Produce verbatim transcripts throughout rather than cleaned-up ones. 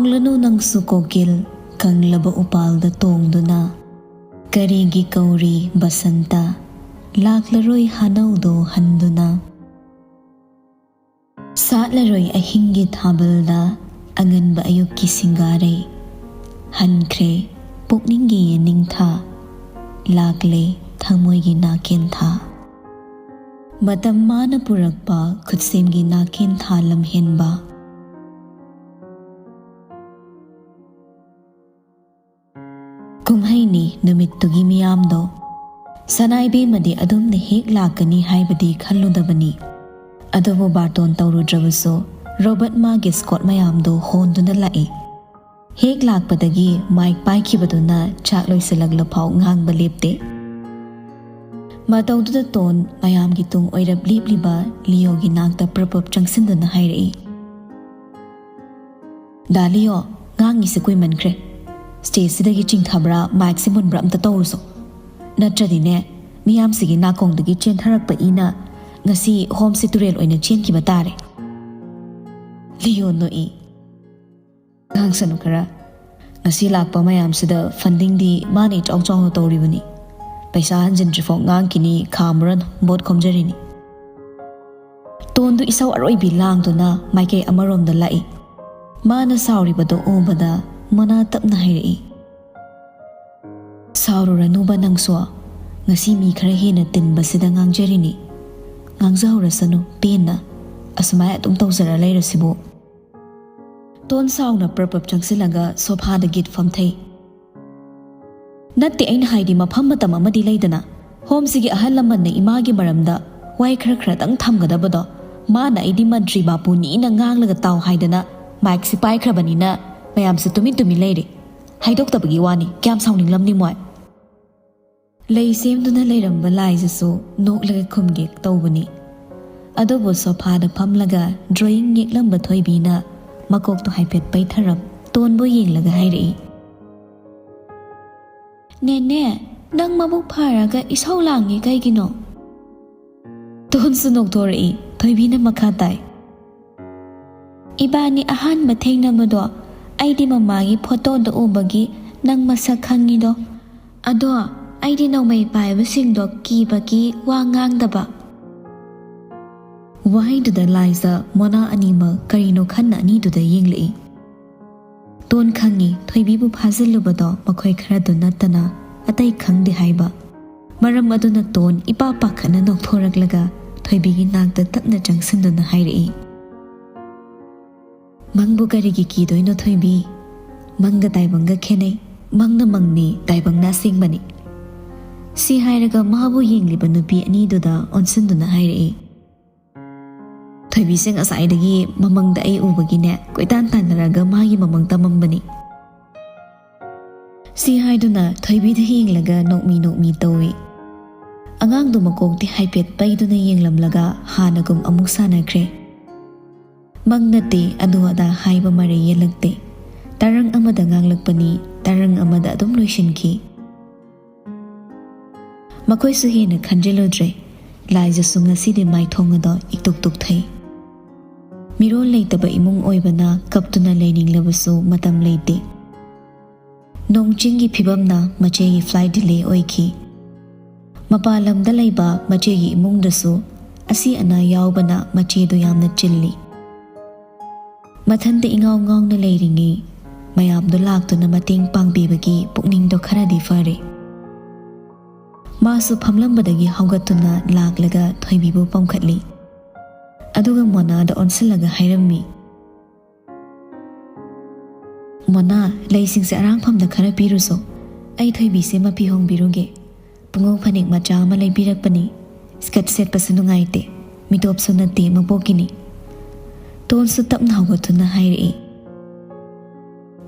ꯂꯥꯛꯂꯅꯨ ꯅꯪꯁꯨ ꯀꯣꯀꯤꯜ, ꯀꯪꯂꯕ ꯎꯄꯥꯜꯗ ꯇꯣꯡꯗꯨꯅ꯫ ꯀꯔꯤꯒꯤ ꯀꯧꯔꯤ ꯕꯁꯟꯇ, ꯂꯥꯛꯂꯔꯣꯏ ꯍꯥꯅꯧꯗꯣ ꯍꯟꯗꯨꯅ꯫ ꯁꯥꯠꯂꯔꯣꯏ ꯑꯍꯤꯡꯒꯤ ꯊꯥꯕꯜꯗ, ꯑꯉꯟꯕ ꯑꯌꯨꯛꯀꯤ ꯁꯤꯡꯒꯥꯔꯩ꯫ ꯍꯟꯈ꯭ꯔꯦ ꯄꯨꯛꯅꯤꯡꯒꯤ ꯌꯦꯅꯤꯡꯊꯥ, ꯂꯥꯛꯂꯦ ꯊꯃꯣꯏꯒꯤ ꯅꯥꯀꯦꯟꯊꯥ꯫ ꯃꯇꯝ ꯃꯥꯅ ꯄꯨꯔꯛꯄ ꯈꯨꯠꯁꯦꯝꯒꯤ ꯅꯥꯀꯦꯟꯊꯥ ꯂꯝꯍꯦꯟꯕ꯫ ꯀꯨꯝꯍꯩꯅꯤ ꯅꯨꯃꯤꯠꯇꯨꯒꯤ ꯃꯤꯌꯥꯝꯗꯣ꯫ ꯁꯅꯥ ꯏꯕꯦꯝꯃꯗꯤ ꯑꯗꯨꯝꯅ ꯍꯦꯛ ꯂꯥꯛꯀꯅꯤ ꯍꯥꯏꯕꯗꯤ ꯈꯜꯂꯨꯗꯕꯅꯤ꯫ ꯑꯗꯨꯕꯨ ꯕꯥꯔꯇꯣꯟ ꯇꯧꯔꯨꯗ꯭ꯔꯕꯁꯨ ꯔꯣꯕꯔꯠ ꯃꯥꯒꯤ ꯁ꯭ꯀꯣꯠ ꯃꯌꯥꯝꯗꯨ ꯍꯣꯟꯗꯨꯅ ꯂꯥꯛꯏ꯫ ꯍꯦꯛ ꯂꯥꯛꯄꯗꯒꯤ ꯃꯥꯏꯛ ꯄꯥꯏꯈꯤꯕꯗꯨꯅ ꯆꯥꯛ ꯂꯣꯏꯁꯤꯜꯂꯛꯂꯐꯥꯎ ꯉꯥꯡꯕ ꯂꯦꯞꯇꯦ꯫ ꯃꯇꯧꯗꯨꯗ ꯇꯣꯟ ꯃꯌꯥꯝꯒꯤ ꯇꯨꯡ ꯑꯣꯏꯔꯞ ꯂꯦꯞꯂꯤꯕ ꯂꯤꯌꯣꯒꯤ ꯅꯥꯛꯇ ꯄ꯭ꯔꯞ ꯄ꯭ꯔꯞ ꯆꯪꯁꯤꯟꯗꯨꯅ ꯍꯥꯏꯔꯛꯏ, "ꯗꯥ ꯂꯤꯌꯣ, ꯉꯥꯡꯉꯤꯁꯦ ꯀꯨꯏꯃꯟꯈ꯭ꯔꯦ꯫ ꯁ꯭ꯇꯦꯖꯁꯤꯗꯒꯤ ꯆꯤꯡꯊꯕ꯭ꯔꯥ, ꯃꯥꯏꯛꯁꯦ ꯃꯨꯟꯕ꯭ꯔꯥ ꯑꯝꯇ ꯇꯧꯔꯨꯁꯣ꯫ ꯅꯠꯇ꯭ꯔꯗꯤꯅꯦ, ꯃꯤꯌꯥꯝꯁꯤꯒꯤ ꯅꯥꯀꯣꯡꯗꯒꯤ ꯆꯦꯟꯊꯔꯛꯄ ꯏꯅ ꯉꯁꯤ ꯍꯣꯝꯁꯦ ꯇꯨꯔꯦꯜ ꯑꯣꯏꯅ ꯆꯦꯟꯈꯤꯕ ꯇꯥꯔꯦ꯫" ꯂꯤꯌꯣ ꯅꯣꯛꯏ꯫ "ꯉꯥꯡꯁꯅꯨ ꯈꯔ꯫ ꯉꯁꯤ ꯂꯥꯛꯄ ꯃꯌꯥꯝꯁꯤꯗ ꯐꯟꯗꯤꯡꯗꯤ ꯃꯥꯅ ꯏꯆꯥꯎ ꯆꯥꯎꯅ ꯇꯧꯔꯤꯕꯅꯤ꯫ ꯄꯩꯁꯥ ꯍꯟꯖꯤꯟꯗ꯭ꯔꯤꯐꯥꯎ ꯉꯥꯡꯈꯤꯅꯤ, ꯈꯥꯝꯃꯨꯔꯅꯨ, ꯚꯣꯠ ꯈꯣꯝꯖꯔꯤꯅꯤ꯫" ꯇꯣꯟꯗꯨ ꯏꯁꯧ ꯑꯔꯣꯏꯕꯤ ꯂꯥꯡꯗꯨꯅ ꯃꯥꯏꯀꯩ ꯑꯃꯔꯣꯝꯗ ꯂꯥꯛꯏ꯫ ꯃꯥꯅ ꯁꯥꯎꯔꯤꯕꯗꯨ ꯎꯕꯗ ꯃꯣꯅꯥ ꯇꯞꯅ ꯍꯥꯏꯔꯛꯏ, "ꯁꯥꯎꯔꯨꯔꯅꯨꯕ ꯅꯪꯁꯨ꯫ ꯉꯁꯤ ꯃꯤ ꯈꯔ ꯍꯦꯟꯅ ꯇꯤꯟꯕꯁꯤꯗ ꯉꯥꯡꯖꯔꯤꯅꯤ꯫ ꯉꯥꯡꯖꯍꯧꯔꯁꯅꯨ ꯄꯦꯟꯅ꯫ ꯑꯁꯨꯃꯥꯏ ꯑꯗꯨꯝ ꯇꯧꯖꯔ ꯂꯩꯔꯁꯤꯕꯨ꯫" ꯇꯣꯟ ꯁꯥꯎꯅ ꯄ꯭ꯔꯞ ꯄ꯭ꯔꯞ ꯆꯪꯁꯤꯜꯂꯒ ꯁꯣꯐꯥꯗ ꯒꯤꯠ ꯐꯝꯊꯩ꯫ "ꯅꯠꯇꯦ, ꯑꯩꯅ ꯍꯥꯏꯗꯤ ꯃꯐꯝ ꯃꯇꯝ ꯑꯃꯗꯤ ꯂꯩꯗꯅ, ꯍꯣꯝꯁꯤꯒꯤ ꯑꯍꯜ ꯂꯃꯟꯅ ꯏꯃꯥꯒꯤ ꯃꯔꯝꯗ ꯋꯥꯍꯩ ꯈꯔ ꯈꯔꯗꯪ ꯊꯝꯒꯗꯕꯗꯣ, ꯃꯥꯅ ꯑꯩꯗꯤ ꯃꯟꯇ꯭ꯔꯤ ꯕꯥꯄꯨꯅꯤꯅ ꯉꯥꯡꯂꯒ ꯇꯥꯎ ꯍꯥꯏꯗꯅ ꯃꯥꯏꯛꯁꯤ ꯄꯥꯏꯈ꯭ꯔꯕꯅꯤꯅ ꯃꯌꯥꯝꯁꯦ ꯇꯨꯃꯤꯟ ꯇꯨꯃꯤꯟ ꯂꯩꯔꯦ꯫ ꯍꯥꯏꯗꯣꯛꯇꯕꯒꯤ ꯋꯥꯅꯤ, ꯀꯌꯥꯝ ꯁꯥꯎꯅꯤꯡꯂꯝꯅꯤ ꯃꯣꯏ?" ꯂꯩ ꯁꯦꯝꯗꯨꯅ ꯂꯩꯔꯝꯕ ꯂꯥꯏꯁꯤꯁꯨ ꯅꯣꯛꯂꯒ ꯈꯨꯝꯒꯦ ꯇꯧꯕꯅꯤ꯫ ꯑꯗꯨꯕꯨ ꯁꯣꯐꯥꯗ ꯐꯝꯂꯒ ꯗ꯭ꯔꯣꯌꯤꯡ ꯌꯦꯛꯂꯝꯕ ꯊꯣꯏꯕꯤꯅ ꯃꯀꯣꯛꯇꯣ ꯍꯥꯏꯐꯦꯠ ꯄꯩꯊꯔꯞ ꯇꯣꯟꯕꯨ ꯌꯦꯡꯂꯒ ꯍꯥꯏꯔꯛꯏ, "ꯅꯦꯅꯦ, ꯅꯪ ꯃꯕꯨꯛ ꯐꯔꯒ ꯏꯁꯧ ꯂꯥꯡꯉꯤ ꯀꯩꯒꯤꯅꯣ?" ꯇꯣꯟꯁꯨ ꯅꯣꯛꯊꯣꯔꯛꯏ꯫ ꯊꯣꯏꯕꯤꯅ ꯃꯈꯥ ꯇꯥꯏ, "ꯏꯕꯥꯅꯤ ꯑꯍꯥꯟꯕ ꯊꯦꯡꯅꯕꯗꯣ ꯑꯩꯗꯤ ꯃꯃꯥꯒꯤ ꯐꯣꯇꯣꯗ ꯎꯕꯒꯤ ꯅꯪ ꯃꯁꯛ ꯈꯪꯉꯤꯗꯣ꯫ ꯑꯗꯣ ꯑꯩꯗꯤ ꯅꯣꯡꯃꯩ ꯄꯥꯏꯕꯁꯤꯡꯗꯣ ꯀꯤꯕꯒꯤ ꯋꯥ ꯉꯥꯡꯗꯕ꯫ ꯋꯥꯍꯩꯗꯨꯗ ꯂꯥꯏꯖ ꯃꯣꯅꯥ ꯑꯅꯤꯃꯛ ꯀꯔꯤꯅꯣ ꯈꯟꯅ ꯑꯅꯤꯗꯨꯗ ꯌꯦꯡꯂꯛꯏ꯫ ꯇꯣꯟ ꯈꯪꯉꯤ ꯊꯣꯏꯕꯤꯕꯨ ꯐꯥꯖꯤꯜꯂꯨꯕꯗꯣ ꯃꯈꯣꯏ ꯈꯔꯗꯨ ꯅꯠꯇꯅ ꯑꯇꯩ ꯈꯪꯗꯦ ꯍꯥꯏꯕ꯫ ꯃꯔꯝ ꯑꯗꯨꯅ ꯇꯣꯟ ꯏꯄꯥ ꯄꯥꯈꯠꯅ ꯅꯣꯛꯊꯣꯔꯛꯂꯒ ꯊꯣꯏꯕꯤꯒꯤ ꯅꯥꯛꯇ ꯇꯞꯅ ꯆꯪꯁꯤꯟꯗꯨꯅ ꯍꯥꯏꯔꯛꯏ, "ꯃꯪꯕꯨ ꯀꯔꯤꯒꯤ ꯀꯤꯗꯣꯏꯅꯣ ꯊꯣꯏꯕꯤ? ꯃꯪꯒ ꯇꯥꯏꯕꯪꯒ ꯈꯦꯠꯅꯩ꯫ ꯃꯪꯅ ꯃꯪꯅꯤ, ꯇꯥꯏꯕꯪꯅ ꯑꯁꯦꯡꯕꯅꯤ꯫" ꯁꯤ ꯍꯥꯏꯔꯒ ꯃꯥꯕꯨ ꯌꯦꯡꯂꯤꯕ ꯅꯨꯄꯤ ꯑꯅꯤꯗꯨꯗ ꯑꯣꯟꯁꯤꯟꯗꯨꯅ ꯍꯥꯏꯔꯛꯏ, "ꯊꯣꯏꯕꯤꯁꯦ ꯉꯁꯥꯏꯗꯒꯤ ꯃꯃꯪꯗ ꯑꯩ ꯎꯕꯒꯤꯅꯦ ꯀꯣꯏꯇꯥꯟ ꯇꯥꯟꯅꯔꯒ ꯃꯥꯒꯤ ꯃꯃꯪ ꯇꯝꯃꯝꯕꯅꯤ꯫" ꯁꯤ ꯍꯥꯏꯗꯨꯅ ꯊꯣꯏꯕꯤꯗ ꯌꯦꯡꯂꯒ ꯅꯣꯛꯃꯤ ꯅꯣꯛꯃꯤ ꯇꯧꯏ꯫ ꯑꯉꯥꯡꯗꯨ ꯃꯀꯣꯛꯇꯤ ꯍꯥꯏꯐꯦꯠ ꯄꯩꯗꯨꯅ ꯌꯦꯡꯂꯝꯂꯒ ꯍꯥꯟꯅꯒꯨꯝ ꯑꯃꯨꯛ ꯁꯥꯟꯅꯈ꯭ꯔꯦ꯫ ꯃꯪ ꯅꯠꯇꯦ, ꯑꯗꯨ ꯑꯗꯥ ꯍꯥꯏꯕ ꯃꯔꯩ ꯌꯦꯠꯂꯛꯇꯦ꯫ ꯇꯔꯪ ꯑꯃꯗ ꯉꯥꯡꯂꯛꯄꯅꯤ, ꯇꯔꯪ ꯑꯃꯗ ꯑꯗꯨꯝ ꯂꯣꯏꯁꯤꯟꯈꯤ꯫ ꯃꯈꯣꯏꯁꯨ ꯍꯦꯟꯅ ꯈꯟꯖꯤꯜꯂꯨꯗ꯭ꯔꯦ꯫ ꯂꯥꯏꯖꯁꯨ ꯉꯁꯤꯗꯤ ꯃꯥꯏꯊꯣꯡ ꯑꯗꯣ ꯏꯛꯇꯨꯛ ꯇꯨꯛꯊꯩ꯫ ꯃꯤꯔꯣꯜ ꯂꯩꯇꯕ ꯏꯃꯨꯡ ꯑꯣꯏꯕꯅ ꯀꯞꯇꯨꯅ ꯂꯩꯅꯤꯡꯂꯕꯁꯨ ꯃꯇꯝ ꯂꯩꯇꯦ꯫ ꯅꯣꯡ ꯆꯤꯡꯒꯤ ꯐꯤꯕꯝꯅ ꯃꯆꯦꯒꯤ flight delay ꯑꯣꯏꯈꯤ꯫ ꯃꯄꯥꯟ ꯂꯝꯗ ꯂꯩꯕ ꯃꯆꯦꯒꯤ ꯏꯃꯨꯡꯗꯁꯨ ꯑꯁꯤ ꯑꯅꯥ ꯌꯥꯎꯕꯅ ꯃꯆꯦꯗꯨ ꯌꯥꯝꯅ ꯆꯤꯜꯂꯤ꯫ ꯃꯊꯟꯇ ꯏꯉꯥꯎ ꯉꯥꯎꯅ ꯂꯩꯔꯤꯉꯩ ꯃꯌꯥꯝꯗꯨ ꯂꯥꯛꯇꯨꯅ ꯃꯇꯦꯡ ꯄꯥꯡꯕꯤꯕꯒꯤ ꯄꯨꯛꯅꯤꯡꯗꯣ ꯈꯔꯗꯤ ꯐꯔꯦ꯫ ꯃꯥꯁꯨ ꯐꯝꯂꯝꯕꯗꯒꯤ ꯍꯧꯒꯠꯇꯨꯅ ꯂꯥꯛꯂꯒ ꯊꯣꯏꯕꯤꯕꯨ ꯄꯝꯈꯠꯂꯤ꯫ ꯑꯗꯨꯒ ꯃꯣꯅꯥꯗ ꯑꯣꯟꯁꯤꯜꯂꯒ ꯍꯥꯏꯔꯝꯃꯤ, "ꯃꯣꯅꯥ, ꯂꯩꯁꯤꯡꯁꯦ ꯑꯔꯥꯡꯐꯝꯗ ꯈꯔ ꯄꯤꯔꯨꯁꯣ꯫ ꯑꯩ ꯊꯣꯏꯕꯤꯁꯦ ꯃꯄꯤ ꯍꯣꯡꯕꯤꯔꯨꯒꯦ꯫ ꯄꯨꯡꯉꯧ ꯐꯅꯦꯛ ꯃꯆꯥ ꯑꯃ ꯂꯩꯕꯤꯔꯛꯄꯅꯤ꯫ skirt ꯁꯦꯠꯄꯁꯨ ꯅꯨꯡꯉꯥꯏꯇꯦ꯫ ꯃꯤꯇꯣꯞꯁꯨ ꯅꯠꯇꯦ, ꯃꯄꯣꯛꯀꯤꯅꯤ꯫" ꯇꯣꯟꯁꯨ ꯇꯞꯅ ꯍꯧꯒꯠꯇꯨꯅ ꯍꯥꯏꯔꯛꯏ,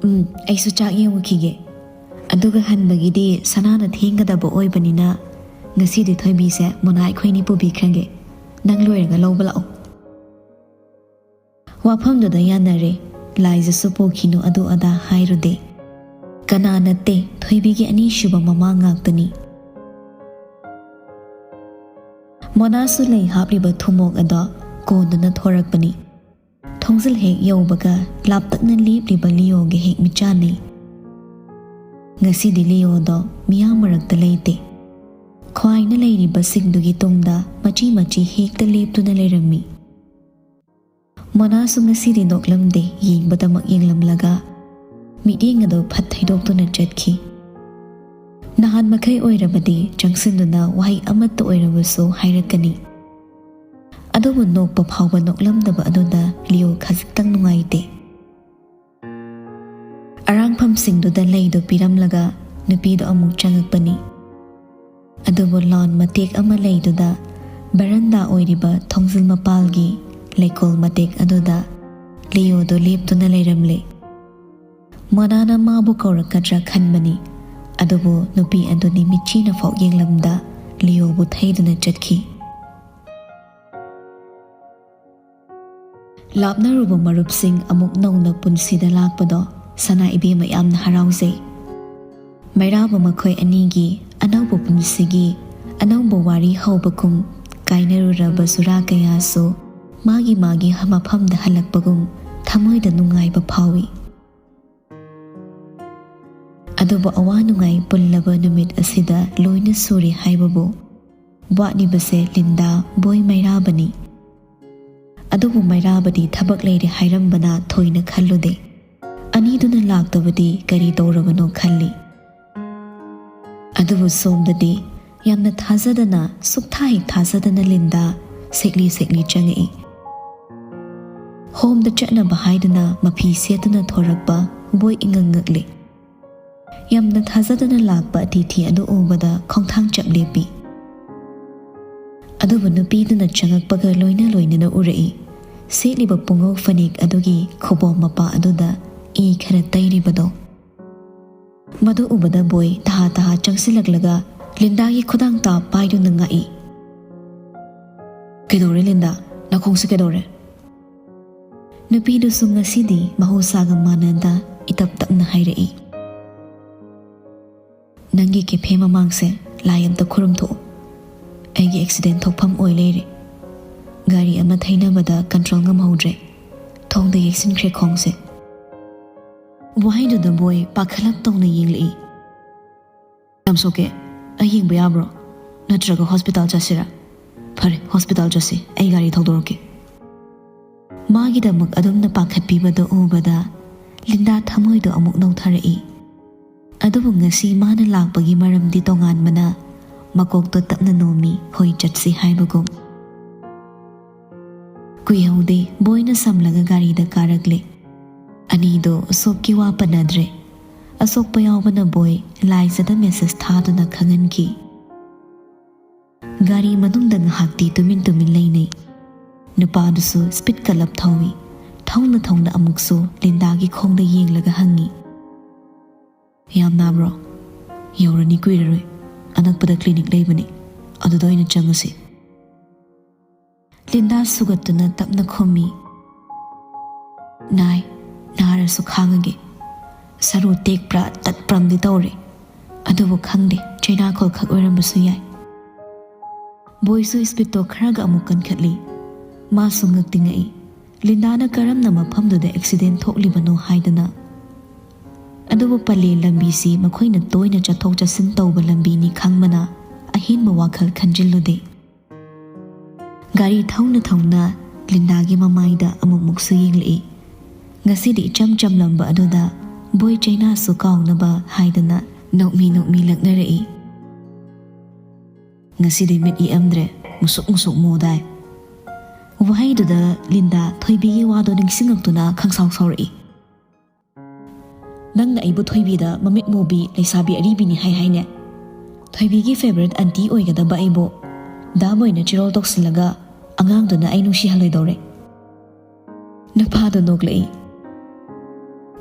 "ꯎꯝ, ꯑꯩꯁꯨ ꯆꯥꯛ ꯌꯦꯡꯉꯨꯈꯤꯒꯦ꯫ ꯑꯗꯨꯒ ꯍꯟꯕꯒꯤꯗꯤ ꯁꯅꯥꯅ ꯊꯦꯡꯒꯗꯕ ꯑꯣꯏꯕꯅꯤꯅ ꯉꯁꯤꯗꯤ ꯊꯣꯏꯕꯤꯁꯦ ꯃꯣꯅꯥ ꯑꯩꯈꯣꯏꯅꯤ ꯄꯨꯕꯤꯈ꯭ꯔꯒꯦ꯫ ꯅꯪ ꯂꯣꯏꯔꯒ ꯂꯧꯕ ꯂꯥꯛꯑꯣ꯫" ꯋꯥꯐꯝꯗꯨꯗ ꯌꯥꯅꯔꯦ꯫ ꯂꯥꯏꯖꯁꯨ ꯄꯨꯈꯤꯅꯨ ꯑꯗꯨ ꯑꯗꯥ ꯍꯥꯏꯔꯨꯗꯦ꯫ ꯀꯅꯥ ꯅꯠꯇꯦ, ꯊꯣꯏꯕꯤꯒꯤ ꯑꯅꯤꯁꯨꯕ ꯃꯃꯥ ꯉꯥꯛꯇꯅꯤ꯫ ꯃꯣꯅꯥꯁꯨ ꯂꯩ ꯍꯥꯞꯂꯤꯕ ꯊꯨꯝꯃꯣꯛ ꯑꯗꯣ ꯀꯣꯟꯗꯨꯅ ꯊꯣꯔꯛꯄꯅꯤ꯫ ꯊꯣꯡꯖꯤꯜ ꯍꯦꯛ ꯌꯧꯕꯒ ꯂꯥꯞꯇꯛꯅ ꯂꯦꯞꯂꯤꯕ ꯂꯤꯌꯣꯒ ꯍꯦꯛ ꯃꯤꯠꯆꯥꯟꯅꯩ꯫ ꯉꯁꯤꯗꯤ ꯂꯤꯌꯣꯗꯣ ꯃꯤꯌꯥꯝ ꯃꯔꯛꯇ ꯂꯩꯇꯦ꯫ ꯈ꯭ꯋꯥꯏꯅ ꯂꯩꯔꯤꯕꯁꯤꯡꯗꯨꯒꯤ ꯇꯨꯡꯗ ꯃꯆꯤ ꯃꯆꯤ ꯍꯦꯛꯇ ꯂꯦꯞꯇꯨꯅ ꯂꯩꯔꯝꯃꯤ꯫ ꯃꯣꯅꯥꯁꯨ ꯉꯁꯤꯗꯤ ꯅꯣꯛꯂꯝꯗꯦ, ꯌꯦꯡꯕꯗꯃꯛ ꯌꯦꯡꯂꯝꯂꯒ ꯃꯤꯠꯌꯦꯡ ꯑꯗꯨ ꯐꯠ ꯊꯩꯗꯣꯛꯇꯨꯅ ꯆꯠꯈꯤ꯫ ꯅꯍꯥꯟ ꯃꯈꯩ ꯑꯣꯏꯔꯕꯗꯤ ꯆꯪꯁꯤꯟꯗꯨꯅ ꯋꯥꯍꯩ ꯑꯃꯠꯇ ꯑꯣꯏꯔꯕꯁꯨ ꯍꯥꯏꯔꯛꯀꯅꯤ꯫ ꯑꯗꯨꯕꯨ ꯅꯣꯛꯄ ꯐꯥꯎꯕ ꯅꯣꯛꯂꯝꯗꯕ ꯑꯗꯨꯗ ꯂꯤꯌꯣ ꯈꯖꯤꯛꯇꯪ ꯅꯨꯡꯉꯥꯏꯇꯦ꯫ ꯑꯔꯥꯡꯐꯝꯁꯤꯡꯗꯨꯗ ꯂꯩꯗꯨ ꯄꯤꯔꯝꯂꯒ ꯅꯨꯄꯤꯗꯨ ꯑꯃꯨꯛ ꯆꯪꯉꯛꯄꯅꯤ꯫ ꯑꯗꯨꯕꯨ ꯂꯥꯟ ꯃꯇꯦꯛ ꯑꯃ ꯂꯩꯗꯨꯗ ꯕꯔꯟꯗꯥ ꯑꯣꯏꯔꯤꯕ ꯊꯣꯡꯖꯤꯜ ꯃꯄꯥꯜꯒꯤ ꯂꯩꯀꯣꯜ ꯃꯇꯦꯛ ꯑꯗꯨꯗ ꯂꯤꯌꯣꯗꯨ ꯂꯦꯞꯇꯨꯅ ꯂꯩꯔꯝꯂꯦ꯫ ꯃꯣꯅꯥꯅ ꯃꯥꯕꯨ ꯀꯧꯔꯛꯀꯗ꯭ꯔꯥ ꯈꯟꯕꯅꯤ, ꯑꯗꯨꯕꯨ ꯅꯨꯄꯤ ꯑꯗꯨꯗꯤ ꯃꯤꯠꯆꯤꯅ ꯐꯥꯎ ꯌꯦꯡꯂꯝꯗ ꯂꯤꯌꯣꯕꯨ ꯊꯩꯗꯨꯅ ꯆꯠꯈꯤ꯫ ꯂꯥꯞꯅꯔꯨꯕ ꯃꯔꯨꯞꯁꯤꯡ ꯑꯃꯨꯛ ꯅꯧꯅ ꯄꯨꯟꯁꯤꯗ ꯂꯥꯛꯄꯗꯣ ꯁꯅꯥ ꯏꯕꯦꯝꯃ ꯌꯥꯝꯅ ꯍꯔꯥꯎꯖꯩ꯫ ꯃꯩꯔꯥꯕ ꯃꯈꯣꯏ ꯑꯅꯤꯒꯤ ꯑꯅꯧꯕ ꯄꯨꯟꯁꯤꯒꯤ ꯑꯅꯧꯕ ꯋꯥꯔꯤ ꯍꯧꯕꯒꯨꯝ, ꯀꯥꯏꯅꯔꯨꯔꯕ ꯆꯨꯔꯥ ꯀꯌꯥꯁꯨ ꯃꯥꯒꯤ ꯃꯥꯒꯤ ꯃꯐꯝꯗ ꯍꯜꯂꯛꯄꯒꯨꯝ ꯊꯃꯣꯏꯗ ꯅꯨꯡꯉꯥꯏꯕ ꯐꯥꯎꯏ꯫ ꯑꯗꯨꯕꯨ ꯑꯋꯥ ꯅꯨꯡꯉꯥꯏ ꯄꯨꯜꯂꯕ ꯅꯨꯃꯤꯠ ꯑꯁꯤꯗ ꯂꯣꯏꯅ ꯁꯨꯔꯦ ꯍꯥꯏꯕꯕꯨ ꯋꯥꯠꯂꯤꯕꯁꯦ ꯂꯤꯟꯗꯥ, ꯕꯣꯏ, ꯃꯩꯔꯥꯕꯅꯤ꯫ ꯑꯗꯨꯕꯨ ꯃꯩꯔꯥꯕꯗꯤ ꯊꯕꯛ ꯂꯩꯔꯦ ꯍꯥꯏꯔꯝꯕꯅ ꯊꯣꯏꯅ ꯈꯜꯂꯨꯗꯦ꯫ ꯑꯅꯤꯗꯨꯅ ꯂꯥꯛꯇꯕꯗꯤ ꯀꯔꯤ ꯇꯧꯔꯕꯅꯣ ꯈꯜꯂꯤ꯫ ꯑꯗꯨꯕꯨ ꯁꯣꯝꯗꯗꯤ ꯌꯥꯝꯅ ꯊꯥꯖꯗꯅ, ꯁꯨꯛꯊꯥ ꯍꯦꯛ ꯊꯥꯖꯗꯅ ꯂꯤꯟꯗꯥ ꯁꯦꯛꯂꯤ ꯁꯦꯛꯂꯤ ꯆꯪꯉꯛꯏ꯫ ꯍꯣꯝꯗ ꯆꯠꯅꯕ ꯍꯥꯏꯗꯨꯅ ꯃꯐꯤ ꯁꯦꯠꯇꯨꯅ ꯊꯣꯔꯛꯄ ꯕꯣꯏ ꯏꯉꯛ ꯉꯛꯂꯤ꯫ ꯌꯥꯝꯅ ꯊꯥꯖꯗꯅ ꯂꯥꯛꯄ ꯑꯇꯤꯊꯤ ꯑꯗꯨ ꯎꯕꯗ ꯈꯣꯡꯊꯥꯡ ꯆꯞ ꯂꯦꯞꯄꯤ꯫ ꯑꯗꯨꯕꯨ ꯅꯨꯄꯤꯗꯨꯅ ꯆꯪꯉꯛꯄꯒ ꯂꯣꯏꯅ ꯂꯣꯏꯅꯅ ꯎꯔꯛꯏ꯫ ꯁꯦꯠꯂꯤꯕ ꯄꯨꯡꯉꯧ ꯐꯅꯦꯛ ꯑꯗꯨꯒꯤ ꯈꯨꯕꯣꯝ ꯃꯄꯥ ꯑꯗꯨꯗ ꯏ ꯈꯔ ꯇꯩꯔꯤꯕꯗꯣ꯫ ꯃꯗꯨ ꯎꯕꯗ ꯕꯣꯏ ꯇꯍꯥ ꯇꯍꯥ ꯆꯪꯁꯤꯜꯂꯛꯂꯒ ꯂꯤꯟꯗꯥꯒꯤ ꯈꯨꯗꯥꯡ ꯇꯥ ꯄꯥꯏꯗꯨꯅ ꯉꯥꯛꯏ꯫ "ꯀꯩꯗꯧꯔꯦ ꯂꯤꯟꯗꯥ? ꯅꯈꯣꯡꯁꯦ ꯀꯩꯗꯧꯔꯦ?" ꯅꯨꯄꯤꯗꯨꯁꯨ ꯉꯁꯤꯗꯤ ꯃꯍꯧꯁꯥꯒ ꯃꯥꯟꯅꯗ ꯏꯇꯞ ꯇꯞꯅ ꯍꯥꯏꯔꯛꯏ꯫ "ꯅꯪꯒꯤ ꯀꯦꯐꯦ ꯃꯃꯥꯡꯁꯦ ꯂꯥꯏ ꯑꯝꯇ ꯈꯨꯔꯨꯝꯊꯣꯛꯎ꯫ ꯑꯩꯒꯤ ꯑꯦꯛꯁꯤꯗꯦꯟ ꯊꯣꯛꯐꯝ ꯑꯣꯏ ꯂꯩꯔꯦ꯫ ꯒꯥꯔꯤ ꯑꯃ ꯊꯩꯅꯕꯗ ꯀꯟꯇ꯭ꯔꯣꯜ ꯉꯝꯍꯧꯗ꯭ꯔꯦ꯫ ꯊꯣꯡꯗ ꯌꯩꯁꯤꯟꯈ꯭ꯔꯦ ꯈꯣꯡꯁꯦ꯫ ꯋꯥꯍꯩꯗꯨꯗ ꯕꯣꯏ ꯄꯥꯈꯠꯂꯞ ꯇꯧꯅ ꯌꯦꯡꯂꯛꯏ꯫ "ꯌꯥꯝ ꯁꯣꯛꯀꯦ, ꯑꯩ ꯌꯦꯡꯕ ꯌꯥꯕ꯭ꯔꯣ? ꯅꯠꯇ꯭ꯔꯒ ꯍꯣꯁꯄꯤꯇꯥꯜ ꯆꯠꯁꯤꯔꯥ?" "ꯐꯔꯦ, ꯍꯣꯁꯄꯤꯇꯥꯜ ꯆꯠꯁꯤ, ꯑꯩ ꯒꯥꯔꯤ ꯊꯧꯗꯣꯔꯛꯀꯦ"꯫ ꯃꯥꯒꯤꯗꯃꯛ ꯑꯗꯨꯝꯅ ꯄꯥꯈꯠꯄꯤꯕꯗꯣ ꯎꯕꯗ ꯂꯤꯟꯗꯥ ꯊꯃꯣꯏꯗꯣ ꯑꯃꯨꯛ ꯅꯧꯊꯔꯛꯏ꯫ ꯑꯗꯨꯕꯨ ꯉꯁꯤ ꯃꯥꯅ ꯂꯥꯛꯄꯒꯤ ꯃꯔꯝꯗꯤ ꯇꯣꯉꯥꯟꯕꯅ ꯃꯀꯣꯛꯇꯣ ꯇꯞꯅ ꯅꯣꯝꯃꯤ, ꯍꯣꯏ ꯆꯠꯁꯤ ꯍꯥꯏꯕꯒꯨꯝ꯫ ꯀꯨꯏꯍꯧꯗꯦ, ꯕꯣꯏꯅ ꯁꯝꯂꯒ ꯒꯥꯔꯤꯗ ꯀꯥꯔꯛꯂꯦ꯫ ꯑꯅꯤꯗꯣ ꯁꯣꯞꯀꯤ ꯋꯥ ꯄꯟꯅꯗ꯭ꯔꯦ꯫ ꯑꯁꯣꯛꯄ ꯌꯥꯎꯕꯅ ꯕꯣꯏ ꯂꯥꯏꯖꯗ ꯃꯦꯁꯦꯖ ꯊꯥꯗꯨꯅ ꯈꯪꯍꯟꯈꯤ꯫ ꯒꯥꯔꯤ ꯃꯅꯨꯡꯗ ꯉꯥꯏꯍꯥꯛꯇꯤ ꯇꯨꯃꯤꯟ ꯇꯨꯃꯤꯟ ꯂꯩꯅꯩ꯫ ꯅꯨꯄꯥꯗꯨꯁꯨ ꯁ꯭ꯄꯤꯠ ꯀꯂꯞ ꯊꯧꯏ꯫ ꯊꯧꯅ ꯊꯧꯅ ꯑꯃꯨꯛꯁꯨ ꯂꯤꯟꯗꯥꯒꯤ ꯈꯣꯡꯗ ꯌꯦꯡꯂꯒ ꯍꯪꯉꯤ, "ꯌꯥꯝ ꯅꯥꯕ꯭ꯔꯣ?" "ꯌꯧꯔꯅꯤ, ꯀꯨꯏꯔꯔꯣꯏ꯫ ꯑꯅꯛꯄꯗ ꯀ꯭ꯂꯤꯅꯤꯛ ꯂꯩꯕꯅꯤ, ꯑꯗꯨꯗ ꯑꯣꯏꯅ ꯆꯪꯉꯁꯤ"꯫ ꯂꯤꯟꯗꯥ ꯁꯨꯒꯠꯇꯨꯅ ꯇꯞꯅ ꯈꯨꯝꯃꯤ, "ꯅꯥꯏ, ꯅꯥꯔꯁꯨ ꯈꯥꯡꯉꯒꯦ꯫ ꯁꯔꯨ ꯇꯦꯛꯄ꯭ꯔꯥ ꯇꯠꯄ꯭ꯔꯝꯗꯤ ꯇꯧꯔꯦ, ꯑꯗꯨꯕꯨ ꯈꯪꯗꯦ, ꯆꯩꯅꯥꯈꯣꯜ ꯈꯛ ꯑꯣꯏꯔꯝꯕꯁꯨ ꯌꯥꯏ"꯫ ꯕꯣꯏꯁꯨ ꯁ꯭ꯄꯤꯠꯇꯣ ꯈꯔꯒ ꯑꯃꯨꯛ ꯀꯟꯈꯠꯂꯤ꯫ ꯃꯥꯁꯨ ꯉꯛꯇꯤ ꯉꯛꯏ, ꯂꯤꯟꯗꯥꯅ ꯀꯔꯝꯅ ꯃꯐꯝꯗꯨꯗ ꯑꯦꯛꯁꯤꯗꯦꯟ ꯊꯣꯛꯂꯤꯕꯅꯣ ꯍꯥꯏꯗꯅ꯫ ꯑꯗꯨꯕꯨ ꯄꯂꯦꯜ ꯂꯝꯕꯤꯁꯤ ꯃꯈꯣꯏꯅ ꯇꯣꯏꯅ ꯆꯠꯊꯣꯛ ꯆꯠꯁꯤꯟ ꯇꯧꯕ ꯂꯝꯕꯤꯅꯤ ꯈꯪꯕꯅ ꯑꯍꯦꯟꯕ ꯋꯥꯈꯜ ꯈꯟꯖꯤꯜꯂꯨꯗꯦ꯫ ꯒꯥꯔꯤ ꯊꯧꯅ ꯊꯧꯅ ꯂꯤꯟꯗꯥꯒꯤ ꯃꯃꯥꯏꯗ ꯑꯃꯨꯛꯃꯨꯛꯁꯨ ꯌꯦꯡꯂꯛꯏ꯫ ꯉꯁꯤꯗꯤ ꯏꯆꯝ ꯆꯝꯂꯝꯕ ꯑꯗꯨꯗ ꯕꯣꯏ ꯆꯩꯅꯥꯁꯨ ꯀꯥꯎꯅꯕ ꯍꯥꯏꯗꯅ ꯅꯣꯛꯃꯤ ꯅꯣꯛꯃꯤ ꯂꯛꯅꯔꯛꯏ꯫ "ꯉꯁꯤꯗꯤ ꯃꯤꯠ ꯏꯛꯑꯝꯗ꯭ꯔꯦ, ꯃꯨꯁꯨꯛ ꯃꯨꯁꯨꯛ ꯃꯨꯗꯥꯏ"꯫ ꯋꯥꯍꯩꯗꯨꯗ ꯂꯤꯟꯗꯥ ꯊꯣꯏꯕꯤꯒꯤ ꯋꯥꯗꯣ ꯅꯤꯡꯁꯤꯡꯉꯛꯇꯨꯅ ꯈꯪꯁꯥꯎ ꯁꯥꯎꯔꯛꯏ꯫ "ꯅꯪꯅ ꯑꯩꯕꯨ ꯊꯣꯏꯕꯤꯗ ꯃꯃꯤꯠ ꯃꯨꯕꯤ ꯂꯩꯁꯥꯕꯤ ꯑꯔꯤꯕꯤꯅꯤ ꯍꯥꯏ ꯍꯥꯏꯅꯦ? ꯊꯣꯏꯕꯤꯒꯤ ꯐꯦꯚꯔꯦꯠ ꯑꯟꯇꯤ ꯑꯣꯏꯒꯗꯕ ꯑꯩꯕꯨ ꯗꯥꯝ ꯑꯣꯏꯅ ꯆꯤꯔꯣꯜ ꯇꯧꯁꯤꯜꯂꯒ ꯑꯉꯥꯡꯗꯨꯅ ꯑꯩ ꯅꯨꯡꯁꯤꯍꯜꯂꯣꯏꯗꯧꯔꯦ"꯫ ꯅꯨꯄꯥꯗꯣ ꯅꯣꯛꯂꯛꯏ꯫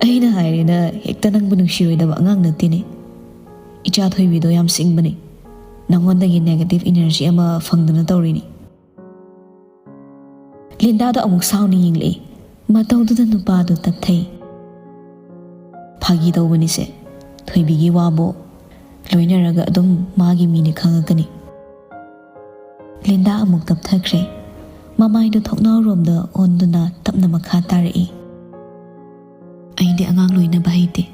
"ꯑꯩꯅ ꯍꯥꯏꯔꯦꯅ ꯍꯦꯛꯇ ꯅꯪꯕꯨ ꯅꯨꯡꯁꯤꯔꯣꯏꯗꯕ ꯑꯉꯥꯡ ꯅꯠꯇꯦꯅꯦ꯫ ꯏꯆꯥ ꯊꯣꯏꯕꯤꯗꯣ ꯌꯥꯝ ꯁꯤꯡꯕꯅꯦ꯫ ꯅꯉꯣꯟꯗꯒꯤ ꯅꯦꯒꯦꯇꯤꯚ ꯏꯅꯔꯖꯤ ꯑꯃ ꯐꯪꯗꯅ ꯇꯧꯔꯤꯅꯤ"꯫ ꯂꯤꯟꯗꯥꯗ ꯑꯃꯨꯛ ꯁꯥꯎꯅ ꯌꯦꯡꯂꯛꯏ꯫ ꯃꯇꯧꯗꯨꯗ ꯅꯨꯄꯥꯗꯨ ꯇꯞꯊꯩ꯫ "ꯐꯥꯒꯤ ꯇꯧꯕꯅꯤꯁꯦ꯫ ꯊꯣꯏꯕꯤꯒꯤ ꯋꯥꯕꯨ ꯂꯣꯏꯅꯔꯒ ꯑꯗꯨꯝ ꯃꯥꯒꯤ ꯃꯤꯅꯤ ꯈꯪꯉꯛꯀꯅꯤ"꯫ ꯂꯤꯟꯗꯥ ꯑꯃꯨꯛ ꯇꯞꯊꯈ꯭ꯔꯦ꯫ ꯃꯃꯥꯏꯗꯨ ꯊꯣꯡꯅꯥꯎꯔꯣꯝꯗ ꯑꯣꯟꯗꯨꯅ ꯇꯞꯅ ꯃꯈꯥ ꯇꯥꯔꯛꯏ꯫ "ꯑꯩꯗꯤ ꯑꯉꯥꯡ ꯂꯣꯏꯅꯕ ꯍꯩꯇꯦ,